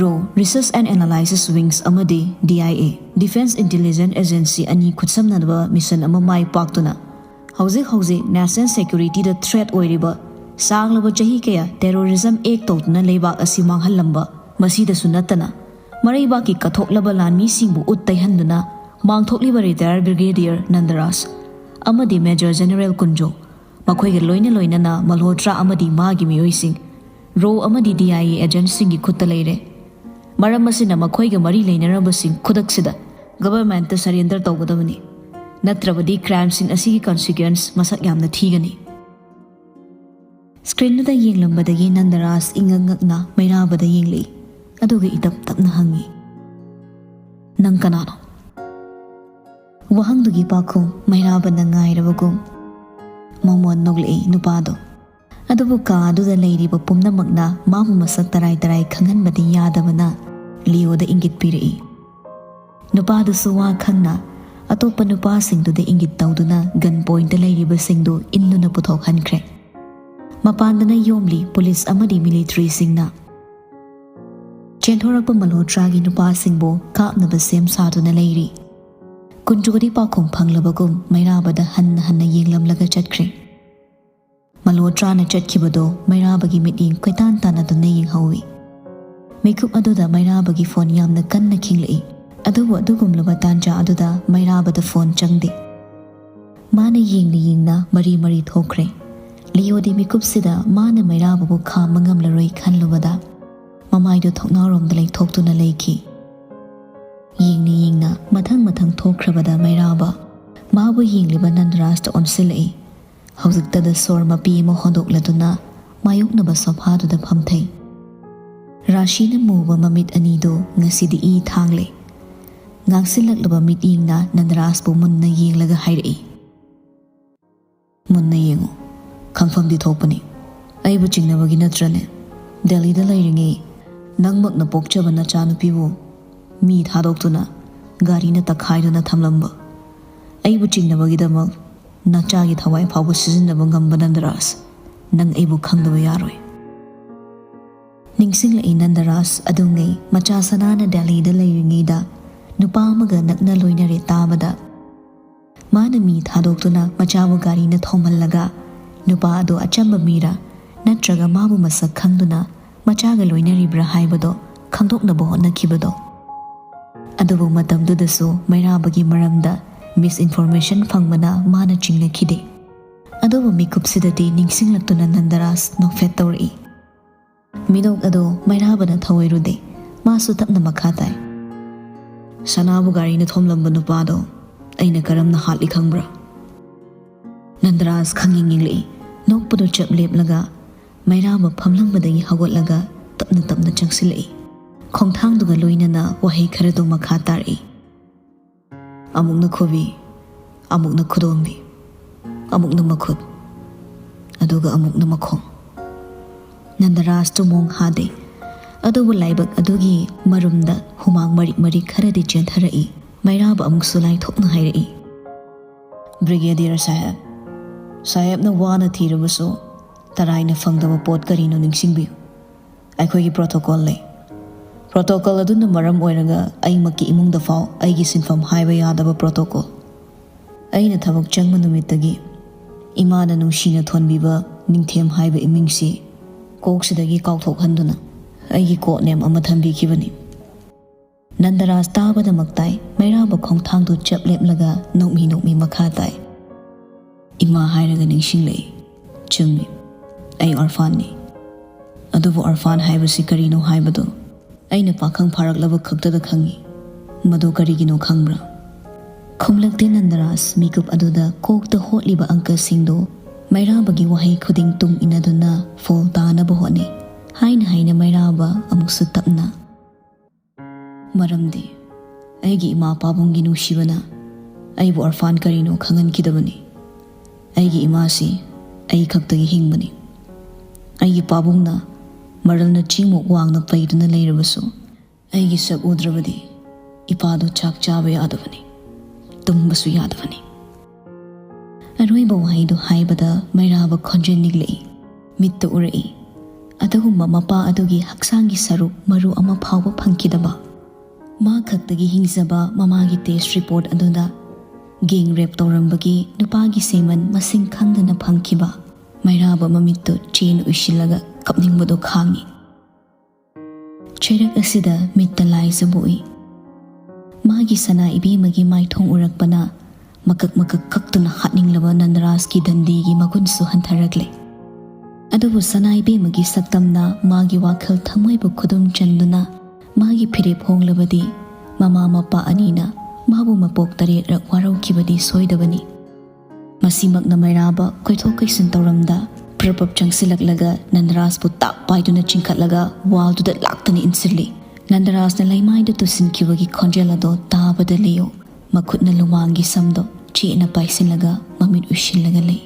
"RAW, Research and Analysis Wings ꯑꯃꯗꯤ DIA, Defence Intelligence Agency ꯑꯅꯤ ꯈꯨꯠꯁꯝꯅꯕ mission ꯑꯃ ꯃꯥꯏ ꯄꯥꯛꯇꯨꯅ ꯍꯧꯖꯤꯛ ꯍꯧꯖꯤꯛ national securityꯗ threat ꯑꯣꯏꯔꯤꯕ ꯁꯥꯡꯂꯕ ꯆꯍꯤ ꯀꯌꯥ terrorism act ꯇꯧꯗꯨꯅ ꯂꯩꯕꯥꯛ ꯑꯁꯤ ꯃꯥꯡꯍꯜꯂꯝꯕ, ꯃꯁꯤꯗꯁꯨ ꯅꯠꯇꯅ ꯃꯔꯩꯕꯥꯛꯀꯤ ꯀꯠꯊꯣꯛꯂꯕ ꯂꯥꯟꯃꯤꯁꯤꯡꯕꯨ ꯎꯠ ꯇꯩꯍꯟꯗꯨꯅ ꯃꯥꯡꯊꯣꯛꯂꯤꯕ retired Brigadier ꯅꯟꯗꯔꯥꯖ ꯑꯃꯗꯤ Major General ꯀꯨꯟꯖꯣ, ꯃꯈꯣꯏꯒ ꯂꯣꯏꯅ ꯂꯣꯏꯅꯅ ꯃꯜꯍꯣꯇ꯭ꯔꯥ ꯑꯃꯗꯤ ꯃꯥꯒꯤ ꯃꯤꯑꯣꯏꯁꯤꯡ RAW ꯑꯃꯗꯤ DIA agentꯁꯤꯡꯒꯤ ꯈꯨꯠꯇ ꯂꯩꯔꯦ꯫ ꯃꯔꯝ ꯑꯁꯤꯅ ꯃꯈꯣꯏꯒ ꯃꯔꯤ ꯂꯩꯅꯔꯕꯁꯤꯡ ꯈꯨꯗꯛꯁꯤꯗ governmentꯇ surrender ꯇꯧꯒꯗꯕꯅꯤ, ꯅꯠꯇ꯭ꯔꯕꯗꯤ crimeꯁꯤꯡ ꯑꯁꯤꯒꯤ consequence ꯃꯁꯛ ꯌꯥꯝꯅ ꯊꯤꯒꯅꯤ꯫" ꯁ꯭ꯀ꯭ꯔꯤꯟꯗꯨꯗ ꯌꯦꯡꯂꯝꯕꯗꯒꯤ ꯅꯟꯗꯔꯥꯖ ꯏꯉꯛ ꯉꯛꯅ ꯃꯩꯔꯥꯕꯗ ꯌꯦꯡꯂꯛꯏ꯫ ꯑꯗꯨꯒ ꯏꯇꯞ ꯇꯞꯅ ꯍꯪꯉꯤ, "ꯅꯪ ꯀꯅꯥꯅꯣ?" ꯋꯥꯍꯪꯗꯨꯒꯤ ꯄꯥꯎꯈꯨꯝ ꯃꯩꯔꯥꯕꯅ ꯉꯥꯏꯔꯕꯒꯨꯝ ꯃꯃꯣꯟ ꯅꯣꯛꯂꯛꯏ ꯅꯨꯄꯥꯗꯣ꯫ ꯑꯗꯨꯕꯨ ꯀꯥ ꯑꯗꯨꯗ ꯂꯩꯔꯤꯕ ꯄꯨꯝꯅꯃꯛꯅ ꯃꯥꯕꯨ ꯃꯁꯛ ꯇꯔꯥꯏ ꯇꯔꯥꯏ ꯈꯪꯍꯟꯕꯗꯤ ꯌꯥꯗꯕꯅ ꯂꯤꯑꯣꯗ ꯏꯪꯒꯤꯠ ꯄꯤꯔꯛꯏ꯫ ꯅꯨꯄꯥꯗꯨꯁꯨ ꯋꯥ ꯈꯪꯅ ꯑꯇꯣꯞꯄ ꯅꯨꯄꯥꯁꯤꯡꯗꯨꯗ ꯏꯪꯒꯤꯠ ꯇꯧꯗꯨꯅ ꯒꯟ ꯄꯣꯏꯟꯠꯇ ꯂꯩꯔꯤꯕꯁꯤꯡꯗꯨ ꯏꯟꯗꯨꯅ ꯄꯨꯊꯣꯛꯍꯟꯈ꯭ꯔꯦ꯫ ꯃꯄꯥꯟꯗꯅ ꯌꯣꯝꯂꯤ ꯄꯨꯂꯤꯁ ꯑꯃꯗꯤ ꯃꯤꯂꯤꯇ꯭ꯔꯤꯁꯤꯡꯅ꯫ ꯆꯦꯟꯊꯣꯔꯛꯄ ꯃꯜꯍꯣꯇ꯭ꯔꯥꯒꯤ ꯅꯨꯄꯥꯁꯤꯡꯕꯨ ꯀꯥꯞꯅꯕ ꯁꯦꯝ ꯁꯥꯗꯨꯅ ꯂꯩꯔꯤ꯫ ꯀꯨꯟꯖꯣꯗꯤ ꯄꯥꯎꯈꯨꯝ ꯐꯪꯂꯕꯒꯨꯝ ꯃꯩꯔꯥꯕꯗ ꯍꯟꯅ ꯍꯟꯅ ꯌꯦꯡꯂꯝꯂꯒ ꯆꯠꯈ꯭ꯔꯦ꯫ ꯃꯜꯍꯣꯇ꯭ꯔꯥꯅ ꯆꯠꯈꯤꯕꯗꯣ ꯃꯩꯔꯥꯕꯒꯤ ꯃꯤꯠꯌꯦꯡ ꯀꯣꯏꯇꯥꯟ ꯇꯥꯟꯅꯗꯨꯅ ꯌꯦꯡꯍꯧꯏ꯫ ꯃꯤꯀꯨꯞ ꯑꯗꯨꯗ ꯃꯩꯔꯥꯕꯒꯤ ꯐꯣꯟ ꯌꯥꯝꯅ ꯀꯟꯅ ꯈꯤꯡꯂꯛꯏ꯫ ꯑꯗꯨꯕꯨ ꯑꯗꯨꯒꯨꯝꯂꯕ ꯇꯥꯟꯖꯥ ꯑꯗꯨꯗ ꯃꯩꯔꯥꯕꯗ ꯐꯣꯟ ꯆꯪꯗꯦ꯫ ꯃꯥꯅ ꯌꯦꯡꯅ ꯌꯦꯡꯅ ꯃꯔꯤ ꯃꯔꯤ ꯊꯣꯛꯈ꯭ꯔꯦ꯫ ꯂꯤꯌꯣꯗꯤ ꯃꯤꯀꯨꯞꯁꯤꯗ ꯃꯥꯅ ꯃꯩꯔꯥꯕꯕꯨ ꯈꯥꯝꯕ ꯉꯝꯂꯔꯣꯏ ꯈꯜꯂꯨꯕꯗ ꯃꯃꯥꯏꯗꯨ ꯊꯣꯡꯅꯥꯎꯔꯣꯝꯗ ꯂꯩꯊꯣꯛꯇꯨꯅ ꯂꯩꯈꯤ꯫ ꯌꯦꯡꯅ ꯌꯦꯡꯅ ꯃꯊꯪ ꯃꯊꯪ ꯊꯣꯛꯈ꯭ꯔꯕꯗ ꯃꯩꯔꯥꯕ ꯃꯥꯕꯨ ꯌꯦꯡꯂꯤꯕ ꯅꯟꯗꯔꯥꯖꯇ ꯑꯣꯟꯁꯤꯜꯂꯛꯏ꯫ ꯍꯧꯖꯤꯛꯇꯗ ꯁꯣꯔ ꯃꯄꯤ ꯑꯃ ꯍꯣꯟꯗꯣꯛꯂꯗꯨꯅ ꯃꯥꯌꯣꯛꯅꯕ ꯁꯣꯐꯥꯗꯨꯗ ꯐꯝꯊꯩ꯫ ꯔꯥꯁꯤꯅ ꯃꯨꯕ ꯃꯃꯤꯠ ꯑꯅꯤꯗꯨ ꯉꯁꯤꯗꯤ ꯏ ꯊꯥꯡꯂꯦ꯫ ꯉꯥꯡꯁꯤꯜꯂꯛꯂꯕ ꯃꯤꯠꯌꯦꯡꯅ ꯅꯟꯗꯔꯥꯖꯄꯨ ꯃꯨꯟꯅ ꯌꯦꯡꯂꯒ ꯍꯥꯏꯔꯛꯏ, "ꯃꯨꯟꯅ ꯌꯦꯡꯉꯨ, ꯈꯪꯐꯝꯗꯤ ꯊꯣꯛꯄꯅꯤ꯫ ꯑꯩꯕꯨ ꯆꯤꯡꯅꯕꯒꯤ ꯅꯠꯇ꯭ꯔꯅꯦ ꯗꯦꯜꯂꯤꯗ ꯂꯩꯔꯤꯉꯩ ꯅꯪꯃꯛꯅ ꯄꯣꯛꯆꯕ ꯅꯆꯥꯅꯨꯄꯤꯕꯨ ꯃꯤ ꯊꯥꯗꯣꯛꯇꯨꯅ ꯒꯥꯔꯤꯅ ꯇꯛꯈꯥꯏꯗꯨꯅ ꯊꯝꯂꯝꯕ? ꯑꯩꯕꯨ ꯆꯤꯡꯅꯕꯒꯤꯗꯃꯛ ꯅꯆꯥꯒꯤ ꯊꯋꯥꯏ ꯐꯥꯎꯕ ꯁꯤꯖꯤꯟꯅꯕ ꯉꯝꯕ ꯅꯟꯗꯔꯥꯖ, ꯅꯪ ꯑꯩꯕꯨ ꯈꯪꯗꯕ ꯌꯥꯔꯣꯏ꯫" ꯅꯤꯡꯁꯤꯡꯂꯛꯏ ꯅꯟꯗꯔꯥꯖ ꯑꯗꯨꯉꯩ ꯃꯆꯥ ꯁꯅꯥꯅ ꯗꯦꯜꯂꯤꯗ ꯂꯩꯔꯤꯉꯩꯗ ꯅꯨꯄꯥ ꯑꯃꯒ ꯅꯛꯅ ꯂꯣꯏꯅꯔꯦ ꯇꯥꯕꯗ꯫ ꯃꯥꯅ ꯃꯤ ꯊꯥꯗꯣꯛꯇꯨꯅ ꯃꯆꯥꯕꯨ ꯒꯥꯔꯤꯅ ꯊꯣꯝꯍꯜꯂꯒ ꯅꯨꯄꯥ ꯑꯗꯨ ꯑꯆꯝꯕ ꯃꯤꯔꯥ ꯅꯠꯇ꯭ꯔꯒ ꯃꯥꯕꯨ ꯃꯁꯛ ꯈꯪꯗꯨꯅ ꯃꯆꯥꯒ ꯂꯣꯏꯅꯔꯤꯕ꯭ꯔꯥ ꯍꯥꯏꯕꯗꯣ ꯈꯪꯗꯣꯛꯅꯕ ꯍꯣꯠꯅꯈꯤꯕꯗꯣ꯫ ꯑꯗꯨꯕꯨ ꯃꯇꯝꯗꯨꯗꯁꯨ ꯃꯩꯔꯥꯕꯒꯤ ꯃꯔꯝꯗ ꯃꯤꯁꯏꯟꯐꯣꯔꯃꯦꯁꯟ ꯐꯪꯕꯅ ꯃꯥꯅ ꯆꯤꯡꯅꯈꯤꯗꯦ꯫ ꯑꯗꯨꯕꯨ ꯃꯤꯀꯨꯞꯁꯤꯗꯗꯤ ꯅꯤꯡꯁꯤꯡꯂꯛꯇꯨꯅ ꯅꯟꯗꯔꯥꯖ ꯅꯣꯛꯐꯦꯠ ꯇꯧꯔꯛꯏ꯫ ꯃꯤꯅꯣꯛ ꯑꯗꯨ ꯃꯩꯔꯥꯕꯅ ꯊꯧꯑꯣꯏꯔꯨꯗꯦ꯫ ꯃꯥꯁꯨ ꯇꯞꯅ ꯃꯈꯥ ꯇꯥꯏ꯫ "ꯁꯅꯥꯕꯨ ꯒꯥꯔꯤꯅ ꯊꯣꯝꯂꯝꯕ ꯅꯨꯄꯥꯗꯣ ꯑꯩꯅ ꯀꯔꯝꯅ ꯍꯥꯠꯂꯤ ꯈꯪꯕ꯭ꯔꯥ?" ꯅꯟꯗꯔꯥꯖ ꯈꯪꯌꯦꯡ ꯌꯦꯡꯂꯛꯏ꯫ ꯅꯣꯛꯄꯗꯨ ꯆꯞ ꯂꯦꯞꯂꯒ ꯃꯩꯔꯥꯕ ꯐꯝꯂꯝꯕꯗꯒꯤ ꯍꯧꯒꯠꯂꯒ ꯇꯞꯅ ꯇꯞꯅ ꯆꯪꯁꯤꯜꯂꯛꯏ꯫ ꯈꯣꯡꯊꯥꯡꯗꯨꯒ ꯂꯣꯏꯅꯅ ꯋꯥꯍꯩ ꯈꯔꯗꯨ ꯃꯈꯥ ꯇꯥꯔꯛꯏ꯫ "ꯑꯃꯨꯛꯅ ꯈꯨꯕꯤ, ꯑꯃꯨꯛꯅ ꯈꯨꯗꯣꯝꯕꯤ, ꯑꯃꯨꯛꯅ ꯃꯈꯨꯠ, ꯑꯗꯨꯒ ꯑꯃꯨꯛꯅ ꯃꯈꯣꯡ꯫" ꯅꯟꯗꯔꯥꯖꯇꯨ ꯃꯣꯡ ꯍꯥꯗꯦ꯫ ꯑꯗꯨꯕꯨ ꯂꯥꯏꯕꯛ ꯑꯗꯨꯒꯤ ꯃꯔꯨꯝꯗ ꯍꯨꯃꯥꯡ ꯃꯔꯤꯛ ꯃꯔꯤꯛ ꯈꯔꯗꯤ ꯆꯦꯟꯊꯔꯛꯏ꯫ ꯃꯩꯔꯥꯕ ꯑꯃꯨꯛꯁꯨ ꯂꯥꯏꯊꯣꯛꯅ ꯍꯥꯏꯔꯛꯏ, "ꯕ꯭ꯔꯤꯒꯦꯗꯤꯌꯔ ꯁꯥꯍꯦꯕ, ꯁꯥꯍꯦꯕꯅ ꯋꯥꯅ ꯊꯤꯔꯕꯁꯨ ꯇꯔꯥꯏꯅ ꯐꯪꯗꯕ ꯄꯣꯠ ꯀꯔꯤꯅꯣ ꯅꯤꯡꯁꯤꯡꯕꯤꯌꯨ꯫ ꯑꯩꯈꯣꯏꯒꯤ ꯄ꯭ꯔꯣꯇꯣꯀꯣꯜ ꯂꯩ꯫ ꯄ꯭ꯔꯣꯇꯣꯀꯣꯜ ꯑꯗꯨꯅ ꯃꯔꯝ ꯑꯣꯏꯔꯒ ꯑꯩꯃꯛꯀꯤ ꯏꯃꯨꯡꯗ ꯐꯥꯎ ꯑꯩꯒꯤ ꯁꯤꯟꯐꯝ ꯍꯥꯏꯕ ꯌꯥꯗꯕ ꯄ꯭ꯔꯣꯇꯣꯀꯣꯜ꯫ ꯑꯩꯅ ꯊꯕꯛ ꯆꯪꯕ ꯅꯨꯃꯤꯠꯇꯒꯤ ꯏꯃꯥꯅ ꯅꯨꯡꯁꯤꯅ ꯊꯣꯟꯕꯤꯕ ꯅꯤꯡꯊꯦꯝ ꯍꯥꯏꯕ ꯏꯃꯤꯡꯁꯤ ꯀꯣꯛꯁꯤꯗꯒꯤ ꯀꯥꯎꯊꯣꯛꯍꯟꯗꯨꯅ ꯑꯩꯒꯤ ꯀꯣꯗ ꯅꯦꯝ ꯑꯃ ꯊꯝꯕꯤꯈꯤꯕꯅꯤ"꯫ ꯅꯟꯗꯔꯥꯖ ꯇꯥꯕꯗꯃꯛ ꯇꯥꯏ꯫ ꯃꯩꯔꯥꯕ ꯈꯣꯡꯊꯥꯡꯗꯨ ꯆꯞ ꯂꯦꯞꯂꯒ ꯅꯣꯛꯃꯤ ꯅꯣꯛꯃꯤ ꯃꯈꯥ ꯇꯥꯏ, "ꯏꯃꯥ ꯍꯥꯏꯔꯒ ꯅꯤꯡꯁꯤꯡꯂꯛꯏ꯫ ꯆꯨꯝꯃꯤ, ꯑꯩ ꯑꯣꯔꯐꯥꯟꯅꯤ꯫ ꯑꯗꯨꯕꯨ ꯑꯣꯔꯐꯥꯟ ꯍꯥꯏꯕꯁꯤ ꯀꯔꯤꯅꯣ ꯍꯥꯏꯕꯗꯨ ꯑꯩꯅ ꯄꯥꯈꯪ ꯐꯥꯔꯛꯂꯕ ꯈꯛꯇꯗ ꯈꯪꯏ꯫ ꯃꯗꯨ ꯀꯔꯤꯒꯤꯅꯣ ꯈꯪꯕ꯭ꯔꯥ?" ꯈꯨꯝꯂꯛꯇꯦ ꯅꯟꯗꯔꯥꯖ꯫ ꯃꯤꯀꯨꯞ ꯑꯗꯨꯗ ꯀꯣꯛꯇ ꯍꯣꯠꯂꯤꯕ ꯑꯪꯀꯁꯤꯡꯗꯨ ꯃꯩꯔꯥꯕꯒꯤ ꯋꯥꯍꯩ ꯈꯨꯗꯤꯡ ꯇꯨꯡ ꯏꯟꯅꯗꯨꯅ ꯐꯣꯜ ꯇꯥꯅꯕ ꯍꯣꯠꯅꯩ꯫ ꯍꯥꯏꯅ ꯍꯥꯏꯅ ꯃꯩꯔꯥꯕ ꯑꯃꯨꯛꯁꯨ ꯇꯞꯅ, "ꯃꯔꯝꯗꯤ ꯑꯩꯒꯤ ꯏꯃꯥ ꯄꯥꯕꯨꯡꯒꯤ ꯅꯨꯡꯁꯤꯕꯅ ꯑꯩꯕꯨ ꯑꯣꯔꯐꯥꯟ ꯀꯔꯤꯅꯣ ꯈꯪꯍꯟꯈꯤꯗꯕꯅꯤ꯫ ꯑꯩꯒꯤ ꯏꯃꯥꯁꯤ ꯑꯩ ꯈꯛꯇꯒꯤ ꯍꯤꯡꯕꯅꯤ꯫ ꯑꯩꯒꯤ ꯄꯥꯕꯨꯡꯅ ꯃꯔꯜꯅ ꯆꯤꯡꯃꯨꯛ ꯋꯥꯡꯅ ꯄꯩꯗꯨꯅ ꯂꯩꯔꯕꯁꯨ, ꯑꯩꯒꯤ ꯁꯛ ꯎꯗ꯭ꯔꯕꯗꯤ ꯏꯄꯥꯗꯨ ꯆꯥꯛ ꯆꯥꯕ ꯌꯥꯗꯕꯅꯤ, ꯇꯨꯝꯕꯁꯨ ꯌꯥꯗꯕꯅꯤ"꯫ ꯑꯔꯣꯏꯕ ꯋꯥꯍꯩꯗꯨ ꯍꯥꯏꯕꯗ ꯃꯩꯔꯥꯕ ꯈꯣꯟꯖꯦꯜ ꯅꯤꯛꯂꯛꯏ, ꯃꯤꯠꯇ ꯎꯔꯛꯏ꯫ ꯑꯗꯨꯒꯨꯝꯕ ꯃꯄꯥ ꯑꯗꯨꯒꯤ ꯍꯛꯆꯥꯡꯒꯤ ꯁꯔꯨꯛ ꯃꯔꯨ ꯑꯃ ꯐꯥꯎꯕ ꯐꯪꯈꯤꯗꯕ, ꯃꯥ ꯈꯛꯇꯒꯤ ꯍꯤꯡꯖꯕ ꯃꯃꯥꯒꯤ ꯇꯦꯁ ꯔꯤꯄꯣꯔꯠ ꯑꯗꯨꯗ ꯒꯦꯡ ꯔꯦꯞ ꯇꯧꯔꯝꯕꯒꯤ ꯅꯨꯄꯥꯒꯤ ꯁꯦꯃꯟ ꯃꯁꯤꯡ ꯈꯪꯗꯅ ꯐꯪꯈꯤꯕ ꯃꯩꯔꯥꯕ ꯃꯃꯤꯠꯇꯨ ꯆꯦꯅ ꯎꯏꯁꯤꯜꯂꯒ ꯀꯞꯅꯤꯡꯕꯗꯨ ꯈꯥꯡꯏ꯫ ꯆꯩꯔꯛ ꯑꯁꯤꯗ ꯃꯤꯠꯇ ꯂꯥꯏꯖꯕ ꯎꯏ꯫ ꯃꯥꯒꯤ ꯁꯅꯥ ꯏꯕꯦꯝꯃꯒꯤ ꯃꯥꯏꯊꯣꯡ ꯎꯔꯛꯄꯅ ꯃꯀꯛ ꯃꯀꯛ ꯀꯛꯇꯨꯅ ꯍꯥꯠꯅꯤꯡꯂꯕ ꯅꯟꯗꯔꯥꯖꯀꯤ ꯗꯟꯗꯤꯒꯤ ꯃꯒꯨꯟꯁꯨ ꯍꯟꯊꯔꯛꯂꯦ꯫ ꯑꯗꯨꯕꯨ ꯁꯅꯥ ꯏꯕꯦꯝꯃꯒꯤ ꯁꯛꯇꯝꯅ ꯃꯥꯒꯤ ꯋꯥꯈꯜ ꯊꯃꯣꯏꯕꯨ ꯈꯨꯗꯨꯝ ꯆꯟꯗꯨꯅ ꯃꯥꯒꯤ ꯐꯤꯔꯦꯞ ꯍꯣꯡꯂꯕꯗꯤ ꯃꯃꯥ ꯃꯄꯥ ꯑꯅꯤꯅ ꯃꯥꯕꯨ ꯃꯄꯣꯛ ꯇꯔꯦꯠꯔꯛ ꯋꯥꯔꯧꯈꯤꯕꯗꯤ ꯁꯣꯏꯗꯕꯅꯤ꯫ ꯃꯁꯤꯃꯛꯅ ꯃꯩꯔꯥꯕ ꯀꯣꯏꯊꯣꯛ ꯀꯣꯏꯁꯤꯟ ꯇꯧꯔꯝꯗ ꯄ꯭ꯔꯞ ꯄ꯭ꯔꯞ ꯆꯪꯁꯤꯜꯂꯛꯂꯒ ꯅꯟꯗꯔꯥꯖꯄꯨ ꯇꯥꯛ ꯄꯥꯏꯗꯨꯅ ꯆꯤꯡꯈꯠꯂꯒ ꯋꯥꯜꯗꯨꯗ ꯂꯥꯛꯇꯅ ꯏꯟꯁꯤꯜꯂꯤ꯫ ꯅꯟꯗꯔꯥꯖꯅ ꯂꯩꯃꯥꯏꯗ ꯇꯨꯁꯤꯟꯈꯤꯕꯒꯤ ꯈꯣꯟꯖꯦꯜ ꯑꯗꯣ ꯇꯥꯕꯗ ꯂꯤꯌꯣ ꯃꯈꯨꯠꯅ ꯂꯨꯃꯥꯡꯒꯤ ꯁꯝꯗꯣ ꯆꯦꯠꯅ ꯄꯥꯏꯁꯤꯜꯂꯒ ꯃꯃꯤꯠ ꯎꯏꯁꯤꯜꯂꯒ ꯂꯩ꯫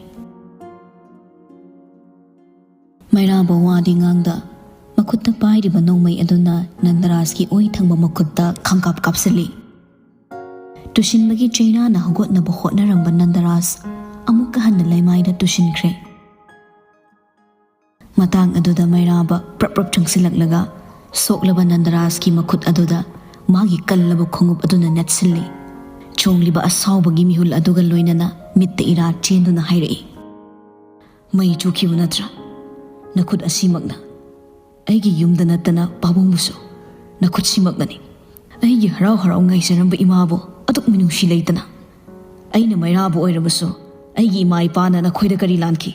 ꯃꯩꯔꯥꯕ ꯋꯥꯗꯤ ꯉꯥꯡꯗ ꯈꯨꯠꯇ ꯄꯥꯏꯔꯤꯕ ꯅꯣꯡꯃꯩ ꯑꯗꯨꯅ ꯅꯟꯗꯔꯥꯖꯀꯤ ꯑꯣꯏ ꯊꯪꯕ ꯃꯈꯨꯠꯇ ꯈꯪꯀꯥꯞ ꯀꯥꯞꯁꯤꯜꯂꯤ꯫ ꯇꯨꯁꯤꯟꯕꯒꯤ ꯆꯩꯅꯥꯅ ꯍꯧꯒꯠꯅꯕ ꯍꯣꯠꯅꯔꯝꯕ ꯅꯟꯗꯔꯥꯖ ꯑꯃꯨꯛꯀ ꯍꯟꯅ ꯂꯩꯃꯥꯏꯗ ꯇꯨꯁꯤꯟꯈ꯭ꯔꯦ꯫ ꯃꯇꯥꯡ ꯑꯗꯨꯗ ꯃꯩꯔꯥꯕ ꯄ꯭ꯔꯞ ꯄ꯭ꯔꯞ ꯆꯪꯁꯤꯜꯂꯛꯂꯒ ꯁꯣꯛꯂꯕ ꯅꯟꯗꯔꯥꯖꯀꯤ ꯃꯈꯨꯠ ꯑꯗꯨꯗ ꯃꯥꯒꯤ ꯀꯜꯂꯕ ꯈꯣꯡꯎꯞ ꯑꯗꯨꯅ ꯅꯦꯠꯁꯤꯜꯂꯤ꯫ ꯆꯣꯡꯂꯤꯕ ꯑꯁꯥꯎꯕꯒꯤ ꯃꯤꯍꯨꯜ ꯑꯗꯨꯒ ꯂꯣꯏꯅꯅ ꯃꯤꯠꯇ ꯏꯔꯥ ꯆꯦꯟꯗꯨꯅ ꯍꯥꯏꯔꯛꯏ, "ꯃꯩ ꯆꯨꯈꯤꯕ ꯅꯠꯇ꯭ꯔꯥ? ꯅꯈꯨꯠ ꯑꯁꯤꯃꯛꯅ ꯑꯩꯒꯤ ꯌꯨꯝꯗ ꯅꯠꯇꯅ ꯄꯥꯕꯨꯡꯕꯨꯁꯨ ꯅꯈꯨꯠꯁꯤꯃꯛꯅꯅꯤ꯫ ꯑꯩꯒꯤ ꯍꯔꯥꯎ ꯍꯔꯥꯎ ꯉꯥꯏꯖꯔꯝꯕ ꯏꯃꯥꯕꯨ ꯑꯗꯨꯛ ꯃꯤꯅꯨꯡꯁꯤ ꯂꯩꯇꯅ꯫ ꯑꯩꯅ ꯃꯩꯔꯥꯕ ꯑꯣꯏꯔꯕꯁꯨ ꯑꯩꯒꯤ ꯏꯃꯥ ꯏꯄꯥꯅ ꯅꯈꯣꯏꯗ ꯀꯔꯤ ꯂꯥꯟꯈꯤ?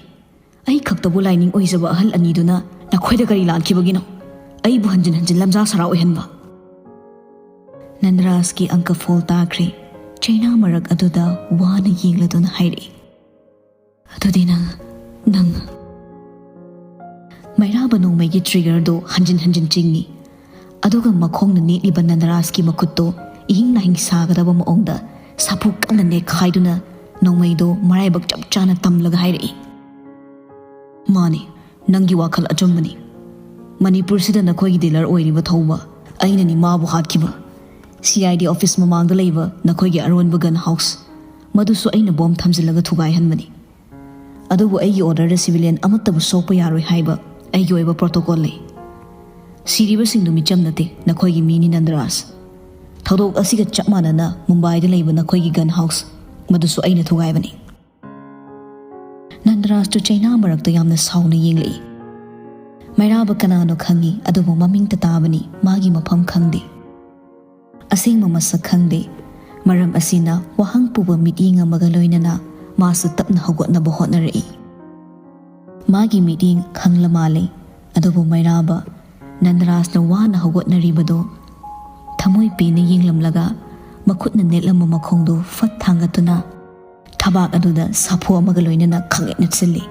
ꯑꯩ ꯈꯛꯇꯕꯨ ꯂꯥꯏꯅꯤꯡ ꯑꯣꯏꯖꯕ ꯑꯍꯜ ꯑꯅꯤꯗꯨꯅ ꯅꯈꯣꯏꯗ ꯀꯔꯤ ꯂꯥꯟꯈꯤꯕꯒꯤꯅꯣ? ꯑꯩꯕꯨ ꯍꯟꯖꯤꯟ ꯍꯟꯖꯤꯟ ꯂꯝꯖꯥ ꯁꯔꯥ ꯑꯣꯏꯍꯟꯕ?" ꯅꯟꯗꯔꯥꯖꯀꯤ ꯑꯪꯀ ꯐꯣꯜ ꯇꯥꯈ꯭ꯔꯦ꯫ ꯆꯩꯅꯥ ꯃꯔꯛ ꯑꯗꯨꯗ ꯋꯥꯅ ꯌꯦꯡꯂꯗꯨꯅ ꯍꯥꯏꯔꯛꯏ, "ꯑꯗꯨꯗꯤ ꯅꯪ, ꯅꯪ..." ꯃꯩꯔꯥꯕ ꯅꯣꯡꯃꯩꯒꯤ ꯇ꯭ꯔꯤꯒꯔꯗꯨ ꯍꯟꯖꯤꯟ ꯍꯟꯖꯤꯟ ꯆꯤꯡꯏ꯫ ꯑꯗꯨꯒ ꯃꯈꯣꯡꯅ ꯅꯦꯠꯂꯤꯕ ꯅꯟꯗꯔꯥꯖꯀꯤ ꯃꯈꯨꯠꯇꯨ ꯏꯍꯤꯡ ꯅꯥꯍꯤꯡ ꯁꯥꯒꯗꯕ ꯃꯑꯣꯡꯗ ꯁꯥꯐꯨ ꯀꯟꯅ ꯅꯦꯛꯈꯥꯏꯗꯨꯅ ꯅꯣꯡꯃꯩꯗꯨ ꯃꯔꯥꯏꯕꯛ ꯆꯞ ꯆꯥꯅ ꯇꯝꯂꯒ ꯍꯥꯏꯔꯛꯏ, "ꯃꯥꯅꯤ, ꯅꯪꯒꯤ ꯋꯥꯈꯜ ꯑꯆꯨꯝꯕꯅꯤ꯫ ꯃꯅꯤꯄꯨꯔꯁꯤꯗ ꯅꯈꯣꯏꯒꯤ ꯗꯤꯂꯔ ꯑꯣꯏꯔꯤꯕ ꯊꯧꯕ ꯑꯩꯅꯅꯤ ꯃꯥꯕꯨ ꯍꯥꯠꯈꯤꯕ꯫ ꯁꯤ ꯑꯥꯏ ꯗꯤ ꯑꯣꯐꯤꯁ ꯃꯃꯥꯡꯗ ꯂꯩꯕ ꯅꯈꯣꯏꯒꯤ ꯑꯔꯣꯟꯕ ꯒꯟ ꯍꯥꯎꯁ, ꯃꯗꯨꯁꯨ ꯑꯩꯅ ꯕꯣꯝ ꯊꯝꯖꯤꯜꯂꯒ ꯊꯨꯒꯥꯏꯍꯟꯕꯅꯤ꯫ ꯑꯗꯨꯕꯨ ꯑꯩꯒꯤ ꯑꯣꯔꯗꯔꯗ ꯁꯤꯚꯤꯂꯤꯌꯟ ꯑꯃꯠꯇꯕꯨ ꯁꯣꯛꯄ ꯌꯥꯔꯣꯏ ꯍꯥꯏꯕ ꯑꯩꯒꯤ ꯑꯣꯏꯕ ꯄ꯭ꯔꯣꯇꯣꯀꯣꯜ ꯂꯩ꯫ ꯁꯤꯔꯤꯕꯁꯤꯡꯗꯨ ꯃꯤꯆꯝ ꯅꯠꯇꯦ, ꯅꯈꯣꯏꯒꯤ ꯃꯤꯅꯤ ꯅꯟꯗꯔꯥꯖ꯫ ꯊꯧꯗꯣꯛ ꯑꯁꯤꯒ ꯆꯞ ꯃꯥꯟꯅꯅ ꯃꯨꯝꯕꯥꯏꯗ ꯂꯩꯕ ꯅꯈꯣꯏꯒꯤ ꯒꯟ ꯍꯥꯎꯁ, ꯃꯗꯨꯁꯨ ꯑꯩꯅ ꯊꯨꯒꯥꯏꯕꯅꯤ꯫" ꯅꯟꯗꯔꯥꯖꯇꯨ ꯆꯩꯅꯥ ꯃꯔꯛꯇ ꯌꯥꯝꯅ ꯁꯥꯎꯅ ꯌꯦꯡꯂꯛꯏ꯫ ꯃꯩꯔꯥꯕ ꯀꯅꯥꯅꯣ ꯈꯪꯏ, ꯑꯗꯨꯕꯨ ꯃꯃꯤꯡꯇ ꯇꯥꯕꯅꯤ, ꯃꯥꯒꯤ ꯃꯐꯝ ꯈꯪꯗꯦ꯫ ꯑꯁꯦꯡꯕ ꯃꯁꯛ ꯈꯪꯗꯦ꯫ ꯃꯔꯝ ꯑꯁꯤꯅ ꯋꯥꯍꯪ ꯄꯨꯕ ꯃꯤꯠꯌꯦꯡ ꯑꯃꯒ ꯂꯣꯏꯅꯅ ꯃꯥꯁꯨ ꯇꯞꯅ ꯍꯧꯒꯠꯅꯕ ꯍꯣꯠꯅꯔꯛꯏ꯫ ꯃꯥꯒꯤ ꯃꯤꯠꯌꯦꯡ ꯈꯪꯂ ꯃꯥꯜꯂꯦ, ꯑꯗꯨꯕꯨ ꯃꯩꯔꯥꯕ ꯅꯟꯗꯔꯥꯖꯅ ꯋꯥꯅ ꯍꯧꯒꯠꯅꯔꯤꯕꯗꯨ ꯊꯃꯣꯏ ꯄꯦꯟꯅ ꯌꯦꯡꯂꯝꯂꯒ ꯃꯈꯨꯠꯅ ꯅꯦꯠꯂꯝꯕ ꯃꯈꯣꯡꯗꯨ ꯐꯠ ꯊꯥꯡꯒꯠꯇꯨꯅ ꯊꯕꯥꯛ ꯑꯗꯨꯗ ꯁꯥꯐꯨ ꯑꯃꯒ ꯂꯣꯏꯅꯅ ꯈꯪꯌꯦꯠ ꯅꯦꯠꯁꯤꯜꯂꯤ꯫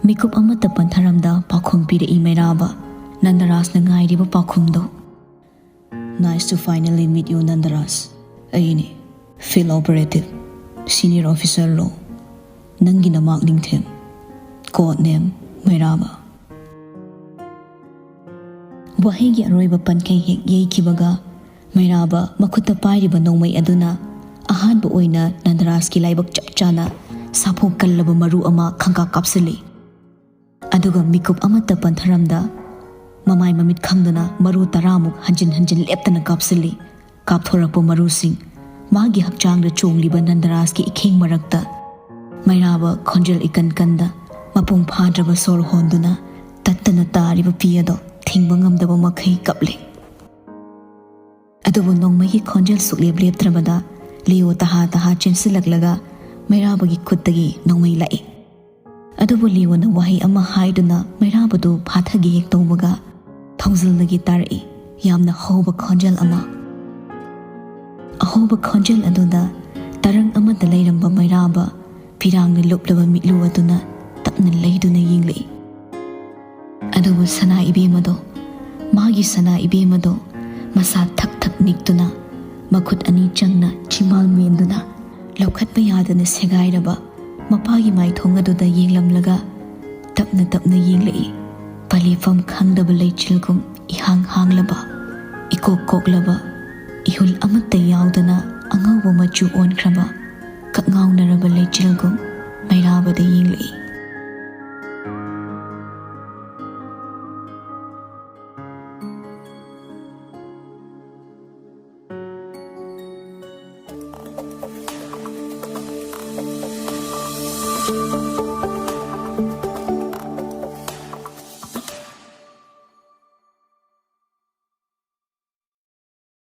ꯃꯤꯀꯨꯞ ꯑꯃꯠꯇ ꯄꯟꯊꯔꯝꯗ ꯄꯥꯎꯈꯨꯝ ꯄꯤꯔꯛꯏ ꯃꯩꯔꯥꯕ, ꯅꯟꯗꯔꯥꯖꯅ ꯉꯥꯏꯔꯤꯕ ꯄꯥꯎꯈꯨꯝꯗꯨ꯫ "Nice to finally meet you, ꯅꯟꯗꯔꯥꯖ꯫ ꯑꯩꯅꯤ, field operative, senior officer ꯂꯣ꯫ ꯅꯪꯒꯤ ꯅꯃꯥꯛ ꯅꯤꯡꯊꯦꯝ, code name ꯃꯩꯔꯥꯕ꯫" ꯋꯥꯍꯩꯒꯤ ꯑꯔꯣꯏꯕ ꯄꯟꯈꯩ ꯍꯦꯛ ꯌꯩꯈꯤꯕꯒ, ꯃꯩꯔꯥꯕ ꯃꯈꯨꯠꯇ ꯄꯥꯏꯔꯤꯕ ꯅꯣꯡꯃꯩ ꯑꯗꯨꯅ ꯑꯍꯥꯟꯕ ꯑꯣꯏꯅ ꯅꯟꯗꯔꯥꯖꯀꯤ ꯂꯥꯏꯕꯛ ꯆꯞ ꯆꯥꯅ ꯁꯥꯐꯨ ꯀꯜꯂꯕ ꯃꯔꯨ ꯑꯃ ꯈꯪꯀꯥꯞ ꯀꯥꯞꯁꯤꯜꯂꯤ꯫ ꯑꯗꯨꯒ ꯃꯤꯀꯨꯞ ꯑꯃꯠꯇ ꯄꯟꯊꯔꯝꯗ ꯃꯃꯥꯏ ꯃꯃꯤꯠ ꯈꯪꯗꯅ ꯃꯔꯨ ꯇꯔꯥꯃꯨꯛ ꯍꯟꯖꯤꯟ ꯍꯟꯖꯤꯟ ꯂꯦꯞꯇꯅ ꯀꯥꯞꯁꯤꯜꯂꯤ꯫ ꯀꯥꯞꯊꯣꯔꯛꯄ ꯃꯔꯨꯁꯤꯡ ꯃꯥꯒꯤ ꯍꯛꯆꯥꯡꯗ ꯆꯣꯡꯂꯤꯕ ꯅꯟꯗꯔꯥꯖꯀꯤ ꯏꯈꯦꯡ ꯃꯔꯛꯇ ꯃꯩꯔꯥꯕ ꯈꯣꯟꯖꯦꯜ ꯏꯀꯟ ꯀꯟꯗ ꯃꯄꯨꯡ ꯐꯥꯗ꯭ꯔꯕ ꯁꯣꯔ ꯍꯣꯟꯗꯨꯅ ꯇꯠꯇꯅ ꯇꯥꯔꯤꯕ ꯄꯤ ꯑꯗꯣ ꯊꯤꯡꯕ ꯉꯝꯗꯕ ꯃꯈꯩ ꯀꯞꯂꯤ꯫ ꯑꯗꯨꯕꯨ ꯅꯣꯡꯃꯩꯒꯤ ꯈꯣꯟꯖꯦꯜ ꯁꯨꯛꯂꯦꯞ ꯂꯦꯞꯇ꯭ꯔꯕꯗ ꯂꯤꯑꯣ ꯇꯍꯥ ꯇꯍꯥ ꯆꯦꯟꯁꯤꯜꯂꯛꯂꯒ ꯃꯩꯔꯥꯕꯒꯤ ꯈꯨꯠꯇꯒꯤ ꯅꯣꯡꯃꯩ ꯂꯥꯛꯏ꯫ ꯑꯗꯨꯕꯨ ꯂꯤꯑꯣꯅ ꯋꯥꯍꯩ ꯑꯃ ꯍꯥꯏꯗꯨꯅ ꯃꯩꯔꯥꯕꯗꯨ ꯐꯥꯊꯒꯦ ꯍꯦꯛ ꯇꯧꯕꯒ ꯊꯣꯡꯖꯤꯜꯗꯒꯤ ꯇꯥꯔꯛꯏ ꯌꯥꯝꯅ ꯍꯧꯕ ꯈꯣꯟꯖꯦꯜ ꯑꯃ꯫ ꯑꯍꯧꯕ ꯈꯣꯟꯖꯦꯜ ꯑꯗꯨꯗ ꯇꯔꯪ ꯑꯃꯗ ꯂꯩꯔꯝꯕ ꯃꯩꯔꯥꯕ ꯐꯤꯔꯥꯡꯅ ꯂꯨꯞꯂꯕ ꯃꯤꯠꯂꯨ ꯑꯗꯨꯅ ꯇꯞꯅ ꯂꯩꯗꯨꯅ ꯌꯦꯡꯂꯛꯏ꯫ ꯑꯗꯨꯕꯨ ꯁꯅꯥ ꯏꯕꯦꯝ ꯑꯗꯣ ꯃꯥꯒꯤ ꯁꯅꯥ ꯏꯕꯦꯝ ꯑꯗꯣ ꯃꯁꯥ ꯊꯛ ꯊꯛ ꯅꯤꯛꯇꯨꯅ ꯃꯈꯨꯠ ꯑꯅꯤ ꯆꯪꯅ ꯆꯤꯝꯕꯥꯜ ꯃꯦꯟꯗꯨꯅ ꯂꯧꯈꯠꯄ ꯌꯥꯗꯅ ꯁꯦꯒꯥꯏꯔꯕ ꯃꯄꯥꯒꯤ ꯃꯥꯏꯊꯣꯡ ꯑꯗꯨꯗ ꯌꯦꯡꯂꯝꯂꯒ ꯇꯞꯅ ꯇꯞꯅ ꯌꯦꯡꯂꯛꯏ꯫ ꯄꯂꯦꯐꯝ ꯈꯪꯗꯕ ꯂꯩꯆꯤꯜꯒꯨꯝ ꯏꯍꯥꯡ ꯍꯥꯡꯂꯕ, ꯏꯀꯣꯛ ꯀꯣꯛꯂꯕ, ꯏꯍꯨꯜ ꯑꯃꯠꯇ ꯌꯥꯎꯗꯅ ꯑꯉꯧꯕ ꯃꯆꯨ ꯑꯣꯟꯈ꯭ꯔꯕ ꯀꯛꯉꯥꯎꯅꯔꯕ ꯂꯩꯆꯤꯜꯒꯨꯝ ꯃꯩꯔꯥꯕꯗ ꯌꯦꯡꯂꯛꯏ꯫